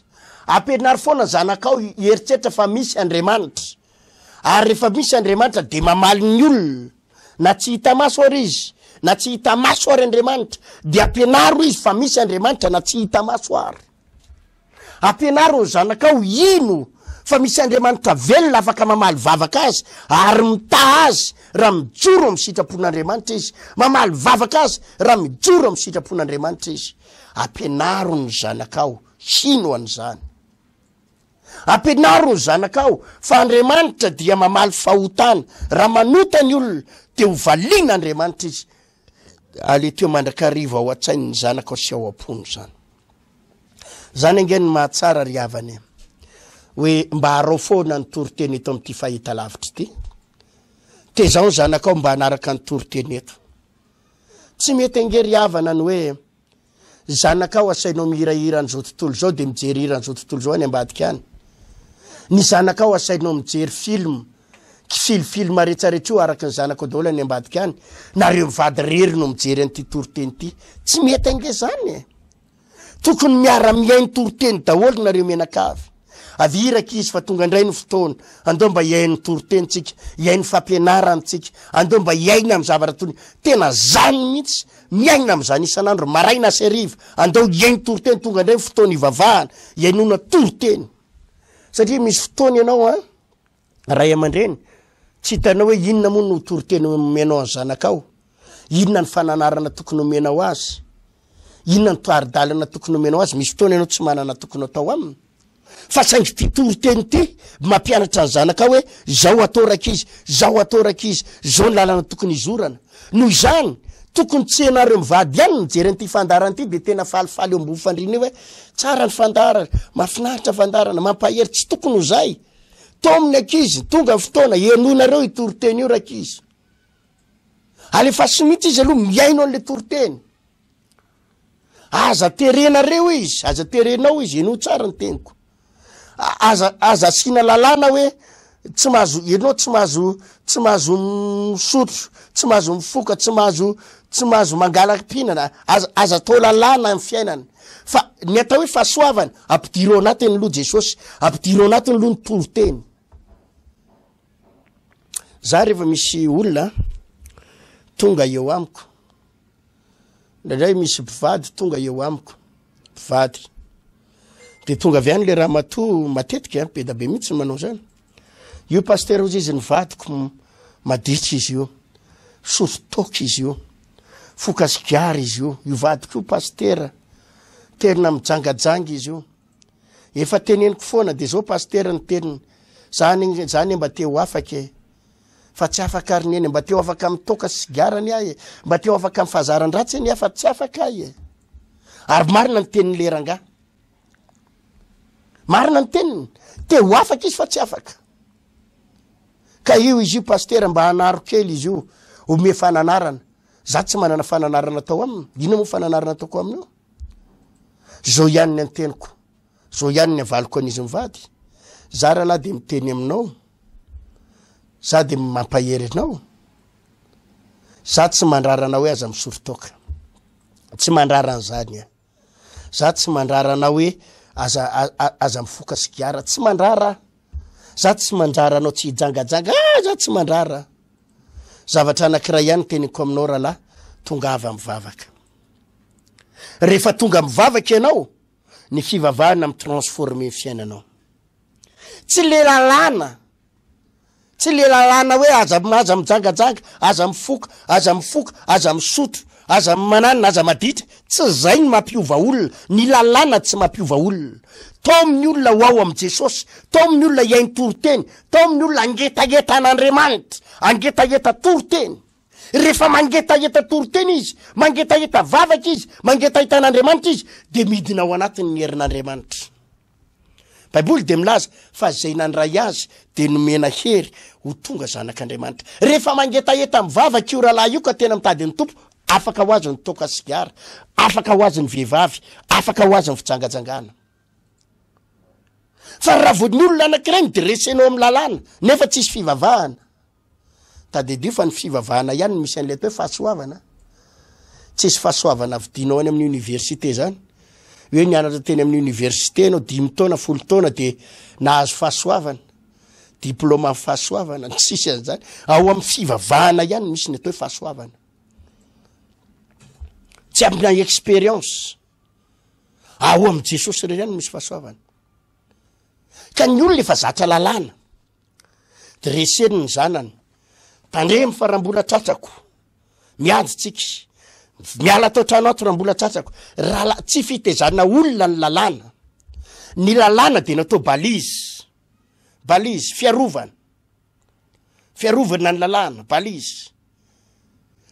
Ampianaro foana ny zanakao hieritreritra fa misy Andriamanitra. Ary rehefa misy Andriamanitra dia mamaly ny olona. Na tsy hita maso ary izy, na tsy hita maso ary Andriamanitra, dia ampianaro izy fa misy Andriamanitra na tsy hita maso ary. Ampianaro ny zanakao hino fa misy Andriamanitra velona afaka mamaly vavaka azy ary mitaha azy raha mijoro amin'ny sitrapon'Andriamanitra izy. Mamaly vavaka azy raha mijoro amin'ny sitrapon'Andriamanitra izy. Ampianaro ny zanakao hino an'izany. Ampianaro ny zanakao fa Andriamanitra dia mamaly fahotana. Raha manota ny olona dia ho valian'Andriamanitra izy. Aleteo mandrakariva ao an-tsain'ny zanakao sy ao am-pony izany. Zany ange ny mahatsara ry havana e. Hoe mba arao foana ny toriteny eto amin'ity fahitalavitra ity. Tezao ny zanakao mba hanaraka ny toriteny eto. Tsy mety ange ry havana ny hoe zanakao asainao mihirahira an'izao tontolo izao dia mijery hira an'izao tontolo izao any ambadika any. Ny zanakao asainao mijery film, kifilifilm retsaretra io araka ny zanakao daholo any ambadika any. Nareo mivady rery no mijery an'ity toriteny ity. Tsy mety ange zany e. Tokony miara mihaino toriteny daholo nareo mianakavy. Avia rankizy fa tonga indray ny fotoana. Andao mba hihaino toriteny tsika, hihaino fampianarana tsika. Andao mba hiaina amin'ny zavatra tony. Tena zany mihitsy, miaina amin'izany isan'andro, maraina sy hariva. Andao hihaino toriteny, tonga indray ny fotoana hivavahana, hihainoana toriteny. Satria misy fotoana ianao an, ray aman-dreny, tsy hitanao hoe inona moa no toriteny omenao an'ny zanakao, inona ny fananarana tokony omenao azy, inona ny tari-dalana tokony omenao azy, misy fotoana ianao tsy manana tokony atao aminy. Fa saingy ity toriteny ity mampianatra ny zanakao hoe zao atao rankizy, zao atao rankizy, zao ny lalana tokony hizorana. Noho izany, Tokony tsy ianareo mivady ihany no mijery an'ity fandaharana ity de tena falifaly eo ambony fandriana eo hoe tsara ny fandaharana, mahafinaritra fandaharana, mampahery, tsy tokony ho zay. Taomy ny ankizy, tonga ny fotoana, henoinareo io toriteny io rankizy. Alefaso mihitsy izy aloha mihaino an'le toriteny. Aza terenareo izy, aza terenao izy, henoy tsara ny teniko. Aza aza asiana lalàna hoe tsy mahazo ianao tsy mahazo tsy mahazo misotro, tsy mahazo mifoka, tsy mahazo tsy mahazo mangala-pihinana. Aza aza atao lalàna ny fiainana. Fa ny atao hoe fahasoavana, ampidiro ao anatiny aloha Jesosy, ampidiro ao anatiny aloha ny toriteny. Za rehefa misy olona tonga eo amiko, indraindray misy mpivady tonga eo amiko, mpivady, de tonga avy any le ramatoa matetika, be da be mihitsy ny manao zany, io pasitera ozy izy ny vadiko maditra izy io, misotro toaka izy io, foka sigara izy io, io vadiko io pasitera, terina mijangajanga izy io. Efa teneniko foana de zao pasitera ny teniny, za anie za anie mba te ho afaka e, fa tsy afaka ary neny, mba te ho afaka amin'ny toaka sy sigara anie aho e, mba te ho afaka amin'ny fahazaran-dratsy anie aho fa tsy afaka aho e. Ary marina ny tenin'le rangahy. Marina ny teniny, te ho afaka izy fa tsy afaka. Ka io izy io pasitera mba hanaro kely izy io, ome fananarana. Za tsy manana fananarana atao aminy, inona moa fananarana ataoko aminy io? Zao ihany ny anteniko, zao ihany ny avaliko an'izy mivady, za rahalahy de miteny aminao, za de mampahery anao, za tsy mandrara anao hoe aza misotro toaka, tsy mandrara an'izany aho, za tsy mandrara anao hoe aza aza mifoka sigara, tsy mandrara aho, za tsy mandrara anao tsy hijangajanga, ah za tsy mandrara. Zavatra anankiray ihany teniko aminao rahalahy, tongava mivavaka. Rehefa tonga mivavaka ianao, ny fivavahana mi-transformer ny fiainanao. Tsy le lalàna, tsy le lalàna hoe aza aza mijangajanga, aza mifoka, aza mifoka, aza misotro, aza mananona, aza maditra. Tsy zay ny mampiova olona. Ny lalàna tsy mampiova olona. Taomy ny olona ho ao amin'i Jesosy, taomy ny olona hihaino toriteny, taomy ny olona hangetaheta an'Andriamanitra, hangetaheta toriteny. Rehefa mangetaheta toriteny izy, mangetaheta vavaka izy, mangetaheta an'Andriamanitra izy, dia midina ao anatiny ny herin'Andriamanitra. Baiboly dia milaza fa izay nandray azy dia nomena hery ho tonga zanak'Andriamanitra. Rehefa mangetaheta mivavaka io rahalahy io ka tena mitady ny Tompo, afaka ho azy ny toaka sigara, afaka ho azy ny vehivavy, afaka ho azy ny fijangajangana. Fa raha vao ny olona anankiray no dresenao amin'ny lalàna nefa tsisy fivavahana, Tadidio fa ny fivavahana ihany no misy an'ilay atao hoe fahasoavana. Tsisy fahasoavana vidinao any amin'ny université zany. Hoe nianatra teny amin'ny université ianao dimy taona, folo taona de nahazo fahasoavana. Diplôme amin'ny fahasoavana, tsisy an'izany. Ao amin'ny fivavahana ihany no misy ny atao hoe fahasoavana. Tsy amina expérience. Ao amin'i Jesosy irery ihany no misy fahasoavana. Ka ny olona efa zatra lalàna. De reseny ny zanany. Tandremo fa raha mbola tratrako, miady tsika. Miala ato an-trano ato raha mbola tratrako. Raha tsy fitezana olona ny lalàna. Ny lalàna de natao balise. Balise, fiarovana. Fiarovana ny lalàna, balise.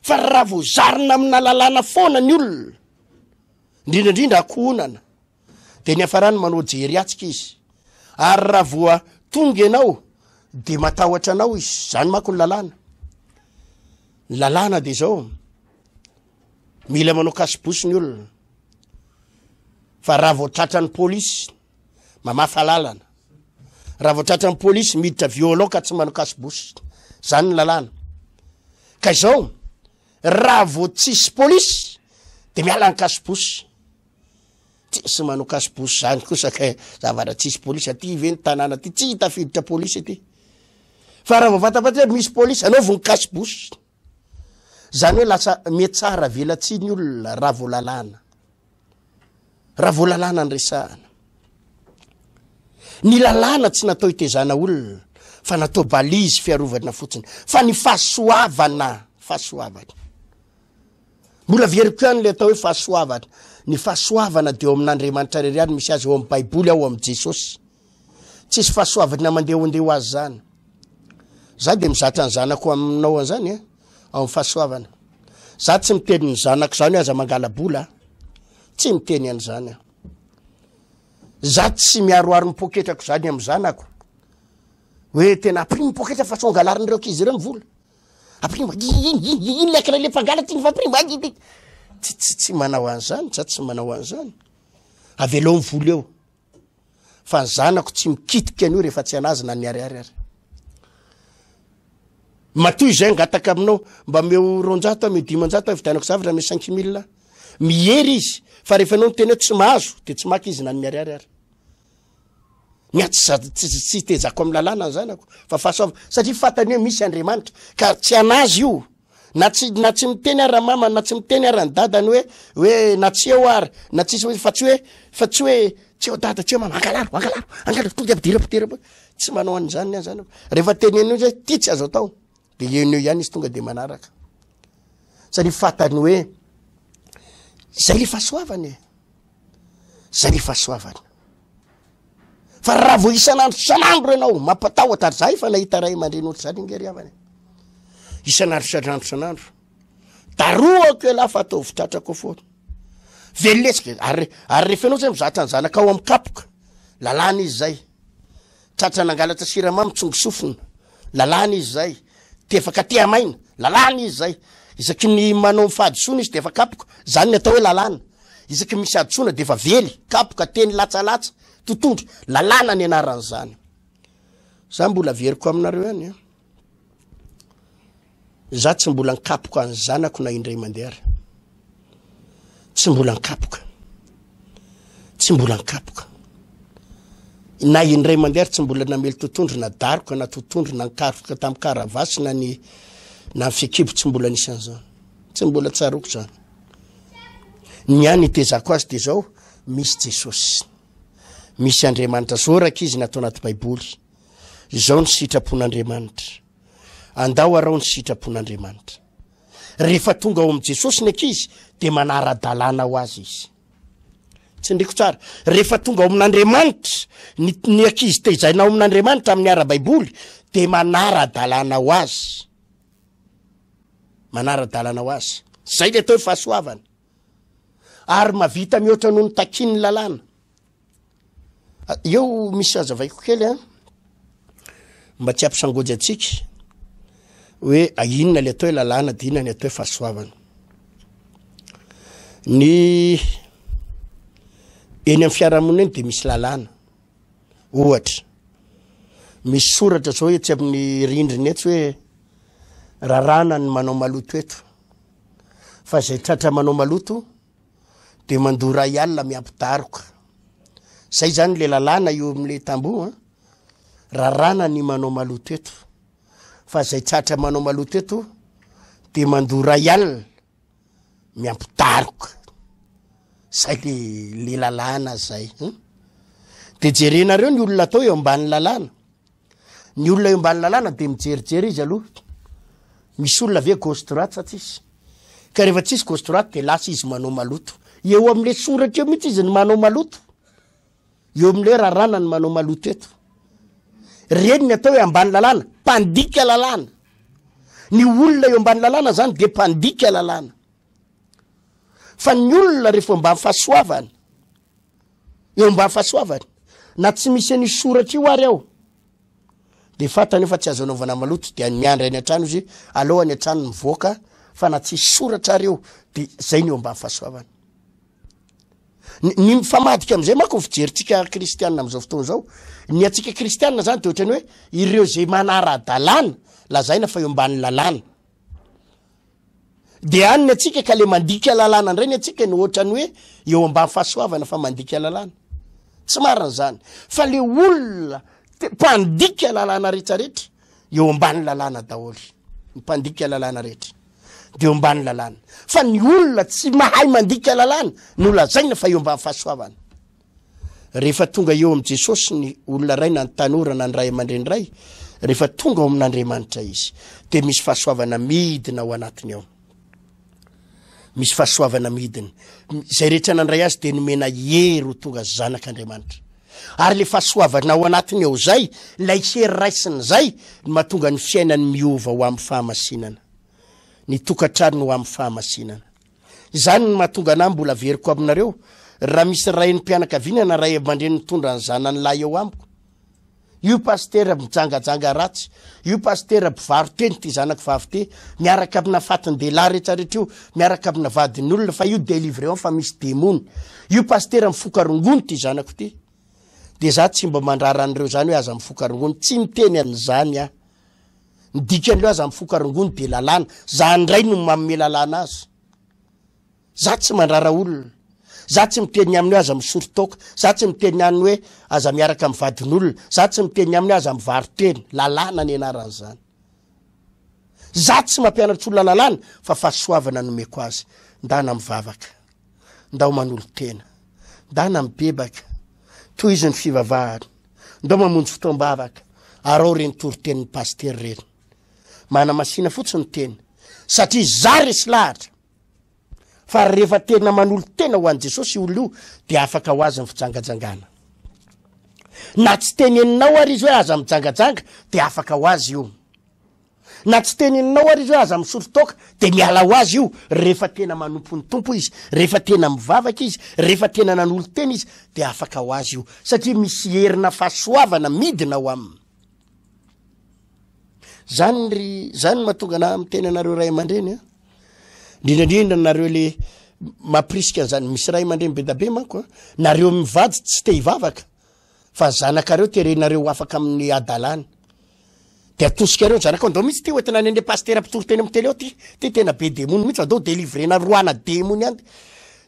Fa raha vao zarina amina lalàna foana ny olona, indrindra indrindra ankohonana, de niafarany manao jery atsika izy ary raha voa tonga ianao de matahotra anao izy zany manko ny lalàna ny lalàna de zao mila manao kasibosy ny olona fa raha vao tratran'ny polisy mamafa lalana raha vao tratran'ny polisy miditra violon ka tsy manao kasibosy zany ny lalàna ka izao raha vao tsisy polisy de miala ny kasibosy Tsisy manao cache bouche zany kosa ka zavatra tsisy polisy aty ve ny tanàna aty tsy tafiditra polisy aty fa raha vao fantapantatra hoe misy polisy anaovy ny cache bouche zany hoe lasa mihatsara velatsihy ny olona raha vao lalàna raha vao lalàna ny resahana ny lalàna tsy natao hitezana olona fa natao balise fiarovana fotsiny fa ny fahasoavana fahasoavana Mbola averiko ihany ilay atao hoe fahasoavana. Ny fahasoavana dia ao amin'Andriamanitra irery ihany misy azy, ao amin'ny Baiboly, ao amin'i Jesosy. Tsisy fahasoavana mandehandeha ho azy izany. Za dia mizatra ny zanako aminao an'izany eh, ao amin'ny fahasoavana. Za tsy miteny ny zanako zany hoe aza mangala-bola a. Tsy miteny an'izany aho. Za tsy miaroaro ny poketrako zany amin'ny zanako. Hoe tena ampirimo ny poketra fa sao angalarin'ireo ankizy ireo ny vola. Ampirimo, iny, iny, iny le ankiray le mpangalatra iny fa ampirimo, ay, iny. Tsy, tsy, tsy manao an'izany, za tsy manao an'izany. Avelao ny vola eo. Fa ny zanako tsy mikitika an'io rehefa tsy anazy na ny ariary ary. Matoa izay angataka aminao, mba omeo 200, omeo 500 hividianako zavatra, omeo 5000. Miery izy, fa rehefa ianao miteny hoe tsy mahazo, de tsy maka izy na ny ariary ary. Ny ahy tsy tsy tsy tezako amin'ny lalàna ny zanako, fa fahasoava, satria fantany hoe misy Andriamanitra, ka tsy anazy io. Na tsy na tsy miteny ary ramama, na tsy miteny ary ny dadany hoe hoe na tsy eo ary, na tsisy hoe fa tsy hoe fa tsy hoe tsy eo dada, tsy eo mama, angalaro, angalaro, angalaro, tonga de ampidiro, ampidiro. Tsy manao an'izany ny ahy zanako. Rehefa tenenina eo zay, ty tsy azo atao, de eo no eo ihany izy tonga de manaraka. Satria fantany hoe zay le fahasoavana e. Zay le fahasoavana. Fa raha vao isan'andro isan'andro ianao mampatahotra ary za efa nahita ray aman-dreny ohatr'izany ange ry havana e. Isan'andro isan'andro isan'andro. Darohako ialahy fa ataovy tratrako foana. Velesiko ary ary rehefa ianao zay mizatra ny zanakao amin'ny kapoka, lalàna izy zay. Tratra nangalatra siramamy tsongo sofina, lalàna izy zay. Tefaka tehamaina, lalàna izy zay. Isaky ny manao ny fahadisoana izy de efa kapoka, zany ny atao hoe lalàna. Isaky ny misy hadisoana de efa vely, kapoka, teny latsalatsa, totondry, lalàna ny anaran'izany. Za mbola averiko aminareo ihany an. Za tsy mbola nikapoka ny zanako na indray mandeha ary. Tsy mbola nikapoka. Tsy mbola nikapoka. Na indray mandeha ary tsy mbola namely totondry na daroka na totondry na nikaroka tamin'ny karavasy na ny na ny fikibo tsy mbola nisy an'izany. Tsy mbola tsaroako izany. Ny ahy nitezako azy dia izao, misy Jesosy. Misy Andriamanitra. Zao rankizy ny ato anaty Baiboly. Izao ny sitrapon'Andriamanitra. Andao arao ny sitrapon'Andriamanitra. Rehefa tonga ao amin'i Jesosy ny ankizy dia manara-dalàna ho azy izy. Tsindriko tsara. Rehefa tonga ao amin'Andriamanitra ny, ny ankizy tezaina ao amin'Andriamanitra amin'ny ara-baiboly dia manara-dalàna ho azy. Manara-dalàna ho azy. Zay le atao hoe fahasoavana. Ary mavita mihoatra noho ny takian'ny lalàna. Eo misy hazavaiko kely an, mba tsy hampisangoajy antsika hoe inona le atao hoe lalàna de inona ny atao hoe fahasoavana. Ny eny amin'ny fiarahamonina eny de misy lalàna, ohatra misy soratra zao etsy amin'ny rindrina etsy hoe raràna ny manao maloto eto, fa zay tratra manao maloto de mandoa ray alina miampy daroka. Zay zany le lalàna eo amle tamboho an. Raràna ny manao maloto eto. Fa zay tratra manao maloto eto de mandoa ray alina miampy daroka. Zay le le lalàna zay. De jerenareo ny olona atao eo ambany lalàna. Ny olona eo ambany lalàna dia mijerijery izy aloha. Misy olona ve gauche droite sa tsisy? Ka rehefa tsisy gauche droite dia lasa izy manao maloto. Eo amin'le soratra eo mihitsy izy ny manao maloto. Eo amin'le raràna ny manao maloto eto. Reny ny atao hoe ambany lalàna, mpandika lalàna. Ny olona eo ambany lalàna zany dia mpandika lalàna. Fa ny olona rehefa ambany fahasoavana, eo ambany fahasoavany, na tsy misy an'io soratra io ary ao, de fantany eo fa tsy azo anaovana maloto, dia miandry any an-trano izy, aleo any an-trano mivoaka, fa na tsisy soratra ary eo, de zay ny eo ambany fahasoavana. Ny, ny mifamadika am'izay manko ny fijerintsika kristianina am'izao fotoana izao, ny antsika kristianina zany de ohatrany hoe ireo zay manara-dalàna, lazaina fa eo ambany lalàna. De any ny antsika ka le mandika lalàna indray ny antsika no ohatrany hoe eo ambany fahasoavana fa mandika lalàna. Tsy marina zany. Fa le olona mpandika lalàna rehetrarehetra eo ambany lalàna daholo. Ny mpandika lalàna rehetra de eo ambany lalàna. Fa ny olona tsy mahay mandika lalàna no lazaina fa eo ambany fahasoavana. Rehefa tonga eo amin'i Jesosy ny olona iray na ny tanora na ny ray aman-dreny iray, rehefa tonga ao amin'Andriamanitra izy, dia misy fahasoavana midina ao anatiny ao. Misy fahasoavana midina. Izay rehetra nandray azy dia nomena hery ho tonga zanak'Andriamanitra. Ary le fahasoavana ao anatiny ao izay, ilay hery raisiny izay, no mahatonga ny fiainany miova ho amin'ny fahamasinana. ny tokantranony ho amin'ny fahamasinana. Izany no mahatonga anah mbola averiko aminareo, raha misy raim-pianakaviana na ray aman-dreny mitondra ny zanany lahy eo amiko, io pasitera mijangajanga ratsy, io pasitera mpivaro-tena ity zanako vavy ity, miaraka amina fatin-dehilahy rehetrarehetra io, miaraka amina vadin'ny olona fa io délivré ao fa misy demony, io pasitera mifoka rongony ity zanako ity, dia za tsy mba mandrara an'ireo zany hoe aza mifoka rongony, tsy miteny an'izany aho. Ny dikan'ileo aza mifoka rongony dia lalàna. Za ndray no manome lalàna azy. Za tsy mandrara olona. Za tsy miteny ny aminy hoe aza misotro toaka. Za tsy miteny ny aminy hoe aza miaraka amin'ny vadin'olona. Za tsy miteny ny aminy hoe aza mivaro-tena. Lalàna ny anaran'izany. Za tsy mampianatra olona lalàna fa fahasoavana nomeko azy. Ndana mivavaka. Ndao manolo-tena. Ndana mibebaka. Tohizo ny fivavahana. Ndao mamonjy fotoam-bavaka. Araho ireny toritenin'ny pasitera ireny. Manamasina fotsiny ny teny. Satria za resy lahatra fa rehefa tena manolo-tena ho an'i Jesosy io olona io dia afaka ho azy ny fijangajangana. Na tsy teneninao ary izy hoe aza mijangajanga dia afaka ho azy io. Na tsy teneninao ary izy hoe aza misotro toaka dia miala ho azy io rehefa tena manompo ny Tompo izy, rehefa tena mivavaka izy, rehefa tena nanolo-tena izy dia afaka ho azy io satria misy herina fahasoavana midina ao aminy. Zany ry zany no mahatonga anah miteny anareo ray aman-dreny a. Indrindra indrindra nareo le mampirisika an'izany misy ray aman-dreny be da be manko a, nareo mivady tsy te hivavaka fa zanakareo terenareo ho afaka amin'ny hadalana. De atosikareo ny zanakao, ndao mihitsy ty hoentina any an'le pasitera mpitory teny amin'ny tele ao ty, ty tena be demony mihitsy, andao delivrena roahana demony any.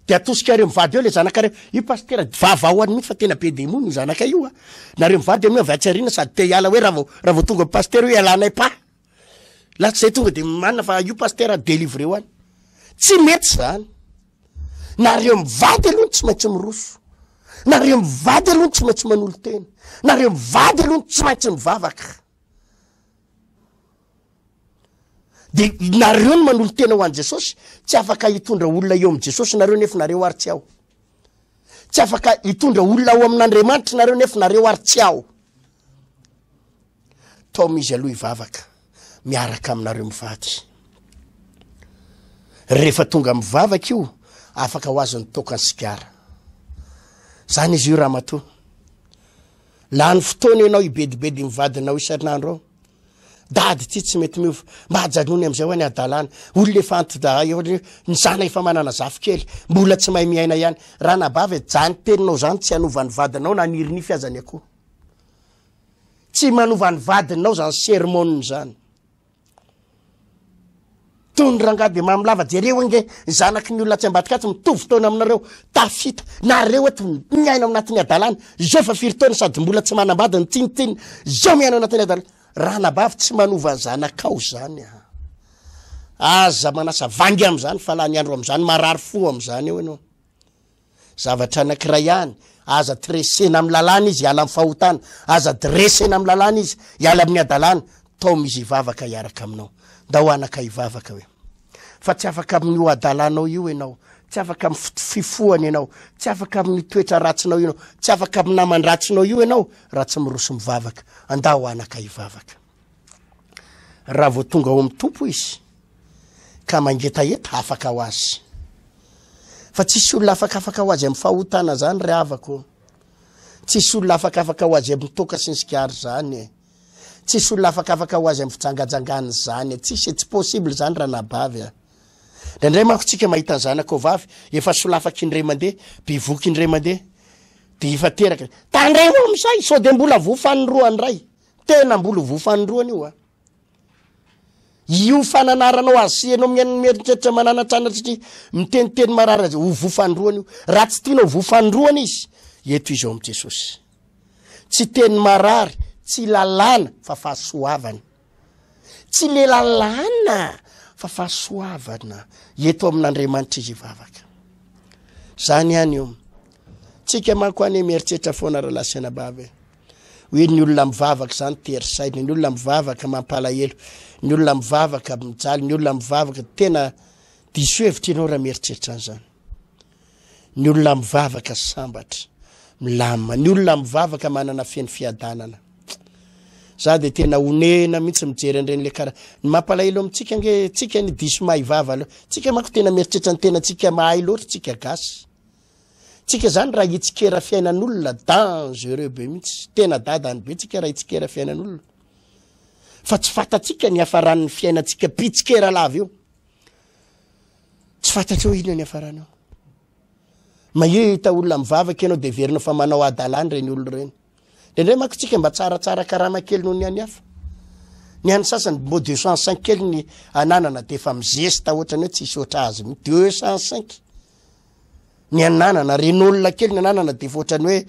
De atosikareo mivady eo le zanakareo, io pasitera vavao any mihitsy fa tena be demony io zanakay io a. Nareo mivady amin'io avy atsy aoriana sady te hiala hoe raha vao raha vao tonga pasitera io ialanay pa. Lasa zay tonga de manina fa io pasitera delivreo any. Tsy mety zany. Nareo mivady aloha no tsy maintsy miroso. Nareo mivady aloha no tsy maintsy manolo-tena. Nareo mivady aloha no tsy maintsy mivavaka. De nareo no manolo-tena ho an'i Jesosy, tsy afaka hitondra olona eo amin'i Jesosy nareo nefa nareo ary tsy ao. Tsy afaka hitondra olona ao amin'Andriamanitra nareo nefa nareo ary tsy ao. Taomy izy aloha hivavaka miaraka aminareo mivady. Rehefa tonga mivavaka io, afaka ho azy ny toaka ny sigara. Zany izy io ramatoa. Lany fotoana ianao hibedibedy ny vadinao isan'andro ao. Dady ty tsy mety miova. Mba ajanony amizay hoa ny hadalana. Olona efa anti-dahy eo, ny zana efa manana zafikely, mbola tsy mahay miaina ihany. Ranabavy e, zany teninao zany tsy hanova ny vadinao na haniry-nify aza ny akoho. Tsy manova ny vadinao zany sermon zany. Tony rangahy be mamy lava jereo ange ny zanaky ny olona atsy ambadika atsy mitovy taona aminareo tafita nareo eto miaina ao anatin'ny hadalana zao efa firy taona sady mbola tsy manambady ny tsinotsinona zao miaina ao anatin'ny hadalana ranabavy tsy manova ny zanakao zany a aza manasa vangy am'zany fa lany andro am'zany marary fo am'zany eo ianao Zavatra anankiray ihany, aza tresena amin'ny lalàna izy hiala amin'ny fahotana, aza dresena amin'ny lalàna izy hiala amin'ny hadalana, taomy izy hivavaka hiaraka aminao. Ndao anaka hivavaka hoe. Fa tsy afaka amin'io hadalanao io ianao, tsy afaka amin'ny fifohana ianao, tsy afaka amin'ny toetra ratsinao io ianao, tsy afaka amin'ny naman-dratsinao io ianao raha tsy miroso mivavaka. Andao anaka hivavaka. Raha vao tonga ao amin'ny Tompo izy, ka mangetaheta afaka ho azy. Fa tsisy olona afakafaka ho azy amin'ny fahotana zany ry havako. Tsisy olona afakafaka ho azy amin'ny toaka sy ny sigara zany e. Tsisy olona afakafaka ho azy amin'ny fijangajangana zany e. Tsisy e, tsy possible zany ranabavy a. Indraindray manko tsika mahita ny zanakao vavy efa solafaka indray mandeha, bevoka indray mandeha, de efa teraka. Tandremo amin'izay sao de mbola voa fanindroany indray. Tena mbola voa fanindroany io a. Io fananaranao azy sy ianao mihaino mieritreritra mananatranatra satria miteniteny marary azy ho voa fanindroany io. Raha tsy tianao voa fanindroany izy, eto izy ao amin'i Jesosy. Tsy teny marary, tsy lalàna fa fahasoavana. Tsy le lalàna fa fahasoavana. Eto amin'Andriamanitra izy hivavaka. Zany ihany io. Tsika manko any mieritreritra foana rahalahy sy anabavy e. Hoe ny olona mivavaka izany tery saina, ny olona mivavaka mampalahelo, ny olona mivavaka mijaly, ny olona mivavaka tena diso hevitra ianao raha mieritreritra an'izany. Ny olona mivavaka sambatra, milamina, ny olona mivavaka manana feno fiadanana. Za de tena onena mihitsy mijery an'ireny le kara. Ny mampalahelo amintsika ange, tsika ny diso mahay vava lo. Tsika manko tena mieritreritra ny tenantsika mahay loatra tsika gasy. Tsika zany raha hitsikera fiainan'olona dangereux be mihitsy. Tena dadany be tsika raha hitsikera fiainan'olona. Fa tsy fantatsika ny hiafaran'ny fiainantsika mpitsikera lava io. Tsy fantatrao inona ny hiafarany eo. Mahita olona mivavaka ianao de heverinao fa manao hadalana ireny olona ireny. Indraindray manko tsika mba tsaratsara karama kely noho ny an'ny hafa. Ny an'ny sasany mbo 205 kely ny ananana de efa mizesta ohatrany hoe tsisy oatra azy mihitsy. 205 ny ananana, ren'olona kely ny ananana de efa ohatrany hoe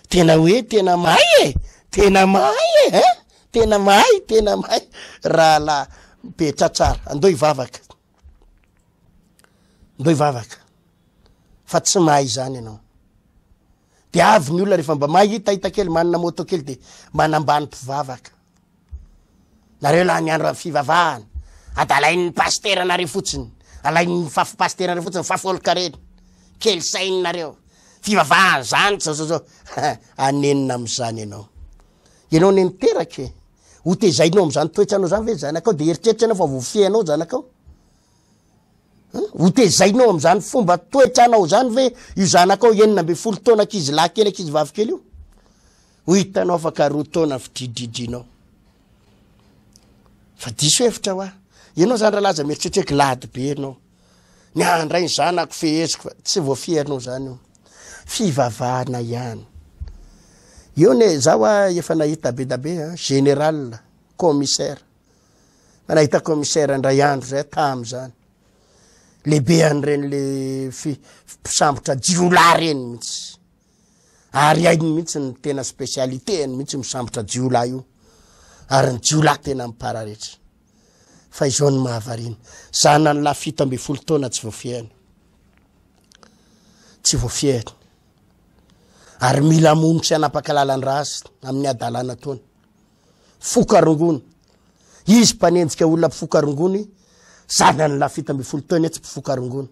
tena hoe tena mahay e! Tena mahay e! Hein? Tena mahay, tena mahay. Rahalahy, mipetraha tsara, andao hivavaka. Ndao hivavaka fa tsy mahay izany ianao. De avy ny olona rehefa mba mahitahita kely, manana moto kely de manambany mpivavaka. Nareo lany andro amin'ny fivavahana, adalain'ny pasitera nareo fotsiny, alain'ny fafy pasitera nareo fotsiny, fafolon-karena, kely saina nareo, fivavahana zany zao zao zao. Anenina amin'izany ianao. Ianao anie niteraka e. Ho tezainao amin'izany toetranao izany ve ny zanakao? Dia eritreritra ianao fa voafehinao ny zanakao? Ho tezainao amin'izany fomba toetranao izany ve io zanakao 16 taona ankizy lahy kely ankizy vavy kely io? Ho hitanao afaka roa taona fidridridrinao. Fa diso hevitra hoa. Ianao izany rahalahy aza mieritreritra hoe glady be ianao. Ny ahy indray ny zanako feheziko fa tsy voafehinao izany io. Fivavahana ihany. Eo ne za hoa efa nahita be da be an, général, commissaire. Fa nahita commissaire indray andro zay tam'zany. Lehibe an'ireny le fi- mpisambotra jiolahy reny mihitsy. Ary hainy mihitsy ny tena spécialité-ny mihitsy misambotra jiolahy io. Ary ny jiolahy tena mipararetra. Fa izao no mahavariana. Zanany lahy 17 taona tsy voafehiny. Tsy voafehiny. Ary mila hamono sy hanapaka lalan-dra azy amin'ny hadalana ataony. Foka rongony. Izy mpanenjika olona mpifoka rongony, zanany lahy 17 taona tsy mpifoka rongony.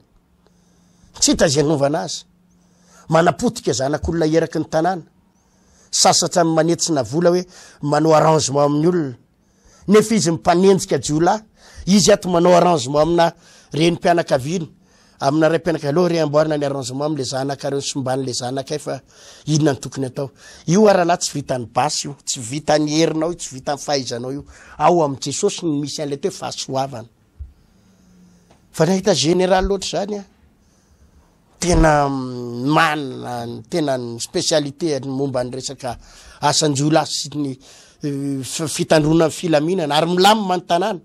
Tsy hita izay hanovana azy. Manapotika zanak'olona eraky ny tanàna. Sasatra amin'ny manetsina vola hoe manao arrangement amin'ny olona. Nefa izy mpanenjika jiolahy, izy ato manao arrangement amina renim-pianakaviana, amina raim-pianakaviana, aleo re amboarina ny arrangement amle zanakareo ny somban'le zanakay fa inona no tokony atao. Io ara lahy tsy vitan'ny basy io, tsy vitan'ny herinao io, tsy vitan'ny fahaizanao io. Ao amin'i Jesosy no misy an'ilay atao hoe fahasoavana. Fa nahita général ohatr'izany aho. Tena manana ny tena ny spécialité ny momba ny resaka asan-jiolahy sy ny fitandroana ny filaminana ary milamina ny tanàna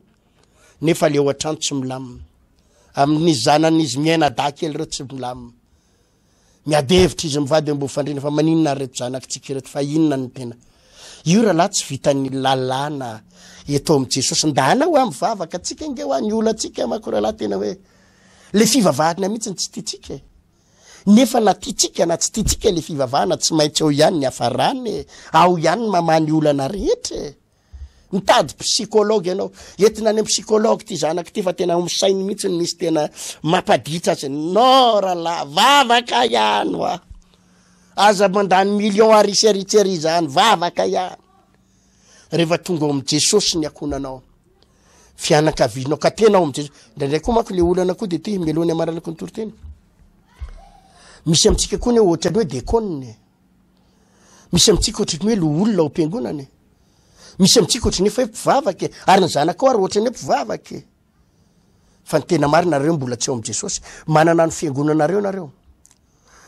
nefa le ao an-trano tsy milamina. Amin'ny zanany izy miainadahy kely ireo tsy milamina. Miady hevitra izy mivady eo ambony fandriana fa maninona ary ireto zanakitsika ireto fa inona no tena. Io rahalahy tsy vitan'ny lalàna eto amin'i Jesosy. Ndana hoa mivavaka antsika ange hoa ny olantsika manko rahalahy tena hoe Le fivavahana mihitsy no tsy tiantsika e. Nefa na tiantsika na tsy tiantsika le fivavahana tsy maintsy ao ihany ny hafarany e. Ao ihany ny mamaha ny olana rehetra e. Mitady psychologue ianao. Entina any amin'ny psychologue ty zanako ty fa tena ao amin'ny sainy mihitsy no misy tena mampaditra azy. Non rahalahy, vavaka ihany hoa. Aza mandany million ary sy ary tsy ary izany, vavaka ihany. Rehefa tonga ao amin'i Jesosy ny ankohonanao, fianakavianao, ka tena ao amin'i Jesosy. Indraindray koa manko le olana koa de ty, mialohan'ny hamaranako ny toriteny. Misy amintsika koa ny hoe ohatran'ny hoe dekona e. Misy amintsika ohatran'ny hoe loholona ao am-piangonana e. Misy amintsika ohatran'ny efa hoe mpivavaka e. Ary ny zanakao ary ohatran'ny hoe mpivavaka e. Fa ny tena marina nareo mbola tsy ao amin'i Jesosy. Manana ny fiangonanareo nareo.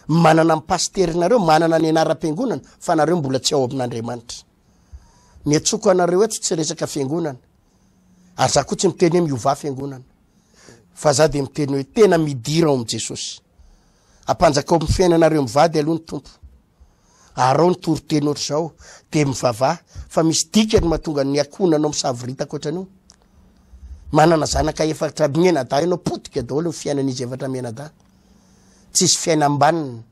Manana ny pasiterinareo, manana ny anaram-piangonana, fa nareo mbola tsy ao amin'Andriamanitra. Ny antsoko anareo eto tsy resaka fiangonana. Ary za koa tsy miteny hoe miovà fiangonana. Fa za dia miteny hoe tena midira ao amin'i Jesosy. Ampanjakao amin'ny fiainanareo mivady aloha ny Tompo. Arao ny toriteny ohatr'izao, dia mivavaha, fa misy dikany mahatonga ny ankohonanao misavoritaka ohatran'io. Manana zanaka efatra mianadahy ianao, potika daholo ny fiainan'izy efatra mianadahy. Tsisy fiainam-banona.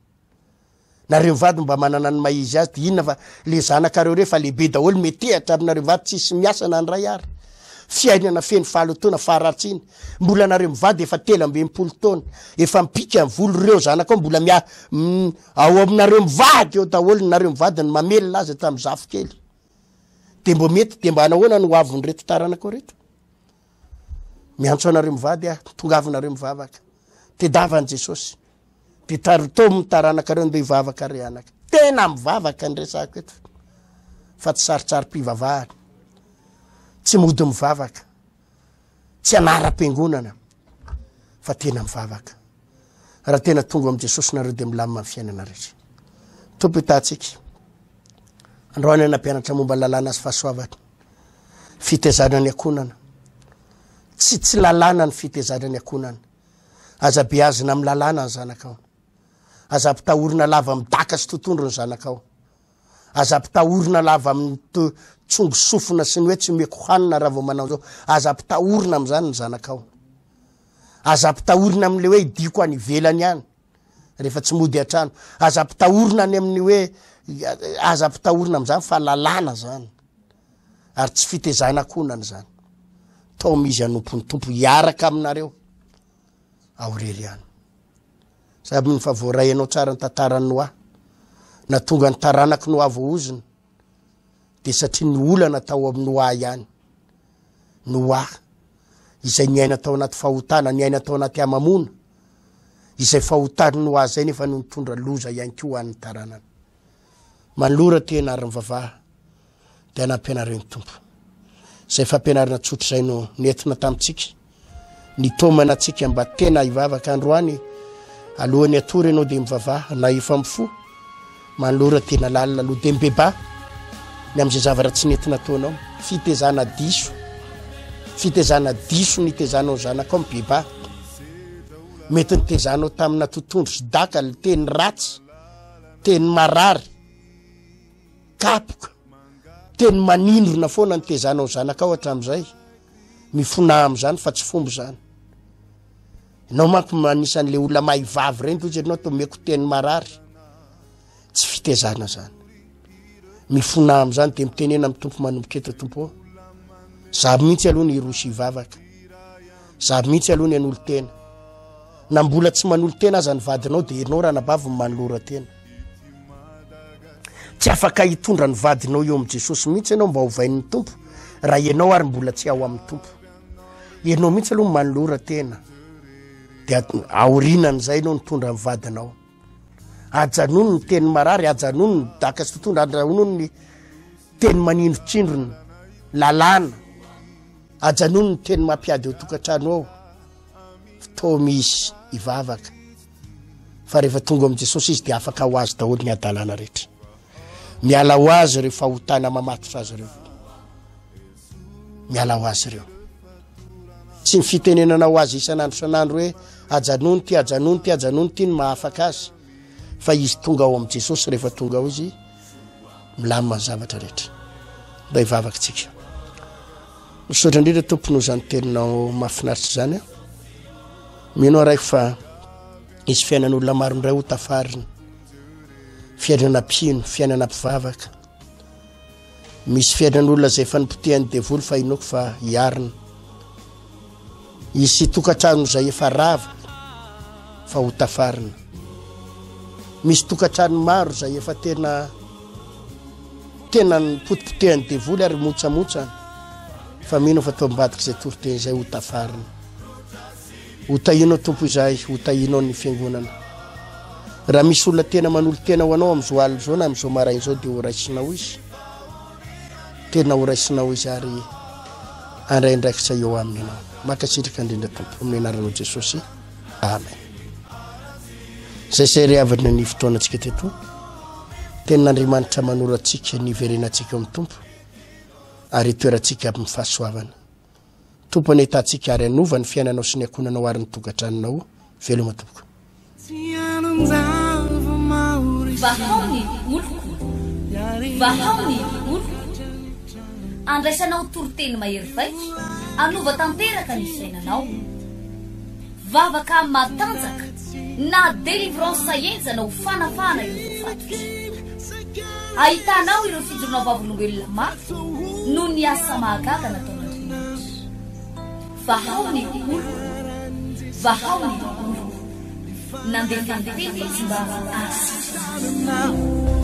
Nareo mivady mba manana ny maha izy azy de inona fa le zanakareo reo efa lehibe daholo metehatra aminareo mivady tsisy miasa na ny ray ary. Fiainana feno fahalotoana, faharatsiana. Mbola nareo mivady efa 63 taona, efa mipika ny volo reo zanakao mbola mia ao aminareo mivady eo daholo nareo mivady ny mamelona azy hatramin'ny zafikely. de mbo mety de mba anahoana no avin'ireto taranakao reto? Miantso anareo mivady aho, tongavinareo mivavaka. Tedava an'i Jesosy. De tarotomy ny taranakareo ndeha hivavaka ry anaka. Tena mivavaka ny resako eto. Fa tsy sarotsarom-pivavahana. Tsy mody mivavaka. Tsy anaram-piangonana. Fa tena mivavaka. Raha tena tonga amin'i Jesosy nareo dia milamina ny fiainana rehetra. Tompo hitahantsika. Androany aho nampianatra momba ny lalàna sy fahasoavana. Fitezana ny ankohonana. Tsy tsy lalàna ny fitezana ny ankohonana. Aza beazina amin'ny lalàna ny zanakao. Aza ampitahorina lava amin'ny daka sy totondro ny zanakao. Aza ampitahorina lava amin'ny tsongo sofina sy ny hoe tsy omeko hanina raha vao manao izao. Aza ampitahorina amin'izany ny zanakao. Aza ampitahorina amin'ilay hoe idiko any ivelany any rehefa tsy mody an-trano. Aza ampitahorina any amin'ny hoe aza ampitahorina amin'izany fa lalàna izany. Ary tsy fitezana akonana izany. Taomy izy hanompo ny Tompo hiaraka aminareo ao irery ihany. Za mino fa voaray anao tsara ny tantaran'i Noa. Na tonga ny taranak'i Noa voaozona dia satria ny olana tao amin'i Noa ihany. Noa izay niaina tao anaty fahotana, niaina tao anaty hamamoana. Izay fahotan'i Noa izay nefa no nitondra loza ihany koa ho an'ny taranany. Manolora tena ary mivavaha dia hanampy anareo ny Tompo. Izay fampianarana tsotra izay no nentina tamintsika, nitaomana antsika mba tena hivavaka androany. Alohan'ny hatory ianao dia mivavaha na efa mifoha, manolora tena lalina aloha dia mibebaha ny amin'izay zavatra tsy nety nataonao. Fitezana diso, fitezana diso nitezanao ny zanakao, mibebaha. Mety nitezanao tamina totondro sy daka, teny ratsy, teny marary. Kapoka, teny manindrona foana ny tezanao zanakao hatramin'izay, mifonà amin'izany fa tsy fomba izany. Ianao manko anisan'le olona mahay vavy ireny toa ianao toa omeko teny marary. Tsy fitezana izany. Mifonà amin'izany dia mitenena amin'ny Tompo manomboka eto Tompo ô. Za mihitsy aloha ny hiroso hivavaka. Za mihitsy aloha ny hanolo-tena. Na mbola tsy manolo-tena aza ny vadinao dia ianao ranabavy no manolora tena. Tsy afaka hitondra ny vadinao eo amin'i Jesosy mihitsy ianao mba hovain'ny Tompo raha ianao ary mbola tsy ao amin'ny Tompo. Ianao mihitsy aloha manolora tena dia aorianan'izay ianao nitondra ny vadinao. Ajanony ny teny marary, ajanony ny daka sy tontondra, ajanony ny teny manindrotsindrona, lalàna, ajanony ny teny mampiady ao tokantrano ao. Fotoa misy hivavaka. Fa rehefa tonga amin'i Jesosy izy dia afaka ho azy daholo ny hadalana rehetra. Miala ho azy ireo fahotana mamatotra azy ireo. Miala ho azy ireo. Tsy ny fitenenana ho azy isan'andro isan'andro hoe ajanony ty, ajanony ty, ajanony ty no mahafaka azy. Fa izy tonga ao amin'i Jesosy rehefa tonga ao izy milamina ny zavatra rehetra. Mba hivavaka tsika. Misaotra indrindra Tompo noho izany teninao mahafinaritra izany a. Mino aho Raiko fa hisy fiainan'olona maro indray ho tafarina. Fiainana mpino, fiainana mpivavaka. Misy fiainan'olona izay efa nipotehan'ny devoly fa inoako fa hiarina. Hisy tokantrano izay efa rava fa ho tafarina. Misy tokantrano maro izay efa tena Tena nipotipotehan'ny devoly ary montsamontsana fa mino fa tao ambadik'izay toriteny izay ho tafarina. Ho tahianao Tompo izahay, ho tahianao ny fiangonana. Raha misy olona tena manolo-tena ho anao amin'izao alina izao na amin'izao maraina izao dia ho raisinao izy. Tena ho raisinao izy ary handray andraikitra eo aminy ianao. Mankasitraka indrindra Tompo amin'ny anaranao Jesosy. Amen. Zay zay ry havana ny fotoanantsika teto. Tenin'Andriamanitra manoro antsika ny hiverenantsika eo amin'ny Tompo ary hitoerantsika amin'ny fahasoavana. Tompo anie hitantsika ary hanova ny fiainanao sy ny ankohonanao ary ny tokantranonao. Veloma tompoko. Vahao ny oloko, vahao ny oloko. Andraisanao toriteny mahery vaika, hanova tanteraka ny fiainanao. Vavaka matanjaka na délivrance henjana ho fanafahana ireo voafatotra. Ahitanao ireo fijoroana vavolombelona mafy noho ny asa mahagaga nataon'Andriamanitra. Vahao ny oloko, vahao ny oloko. Nandefa ny teny izy mba hahasitrana azy.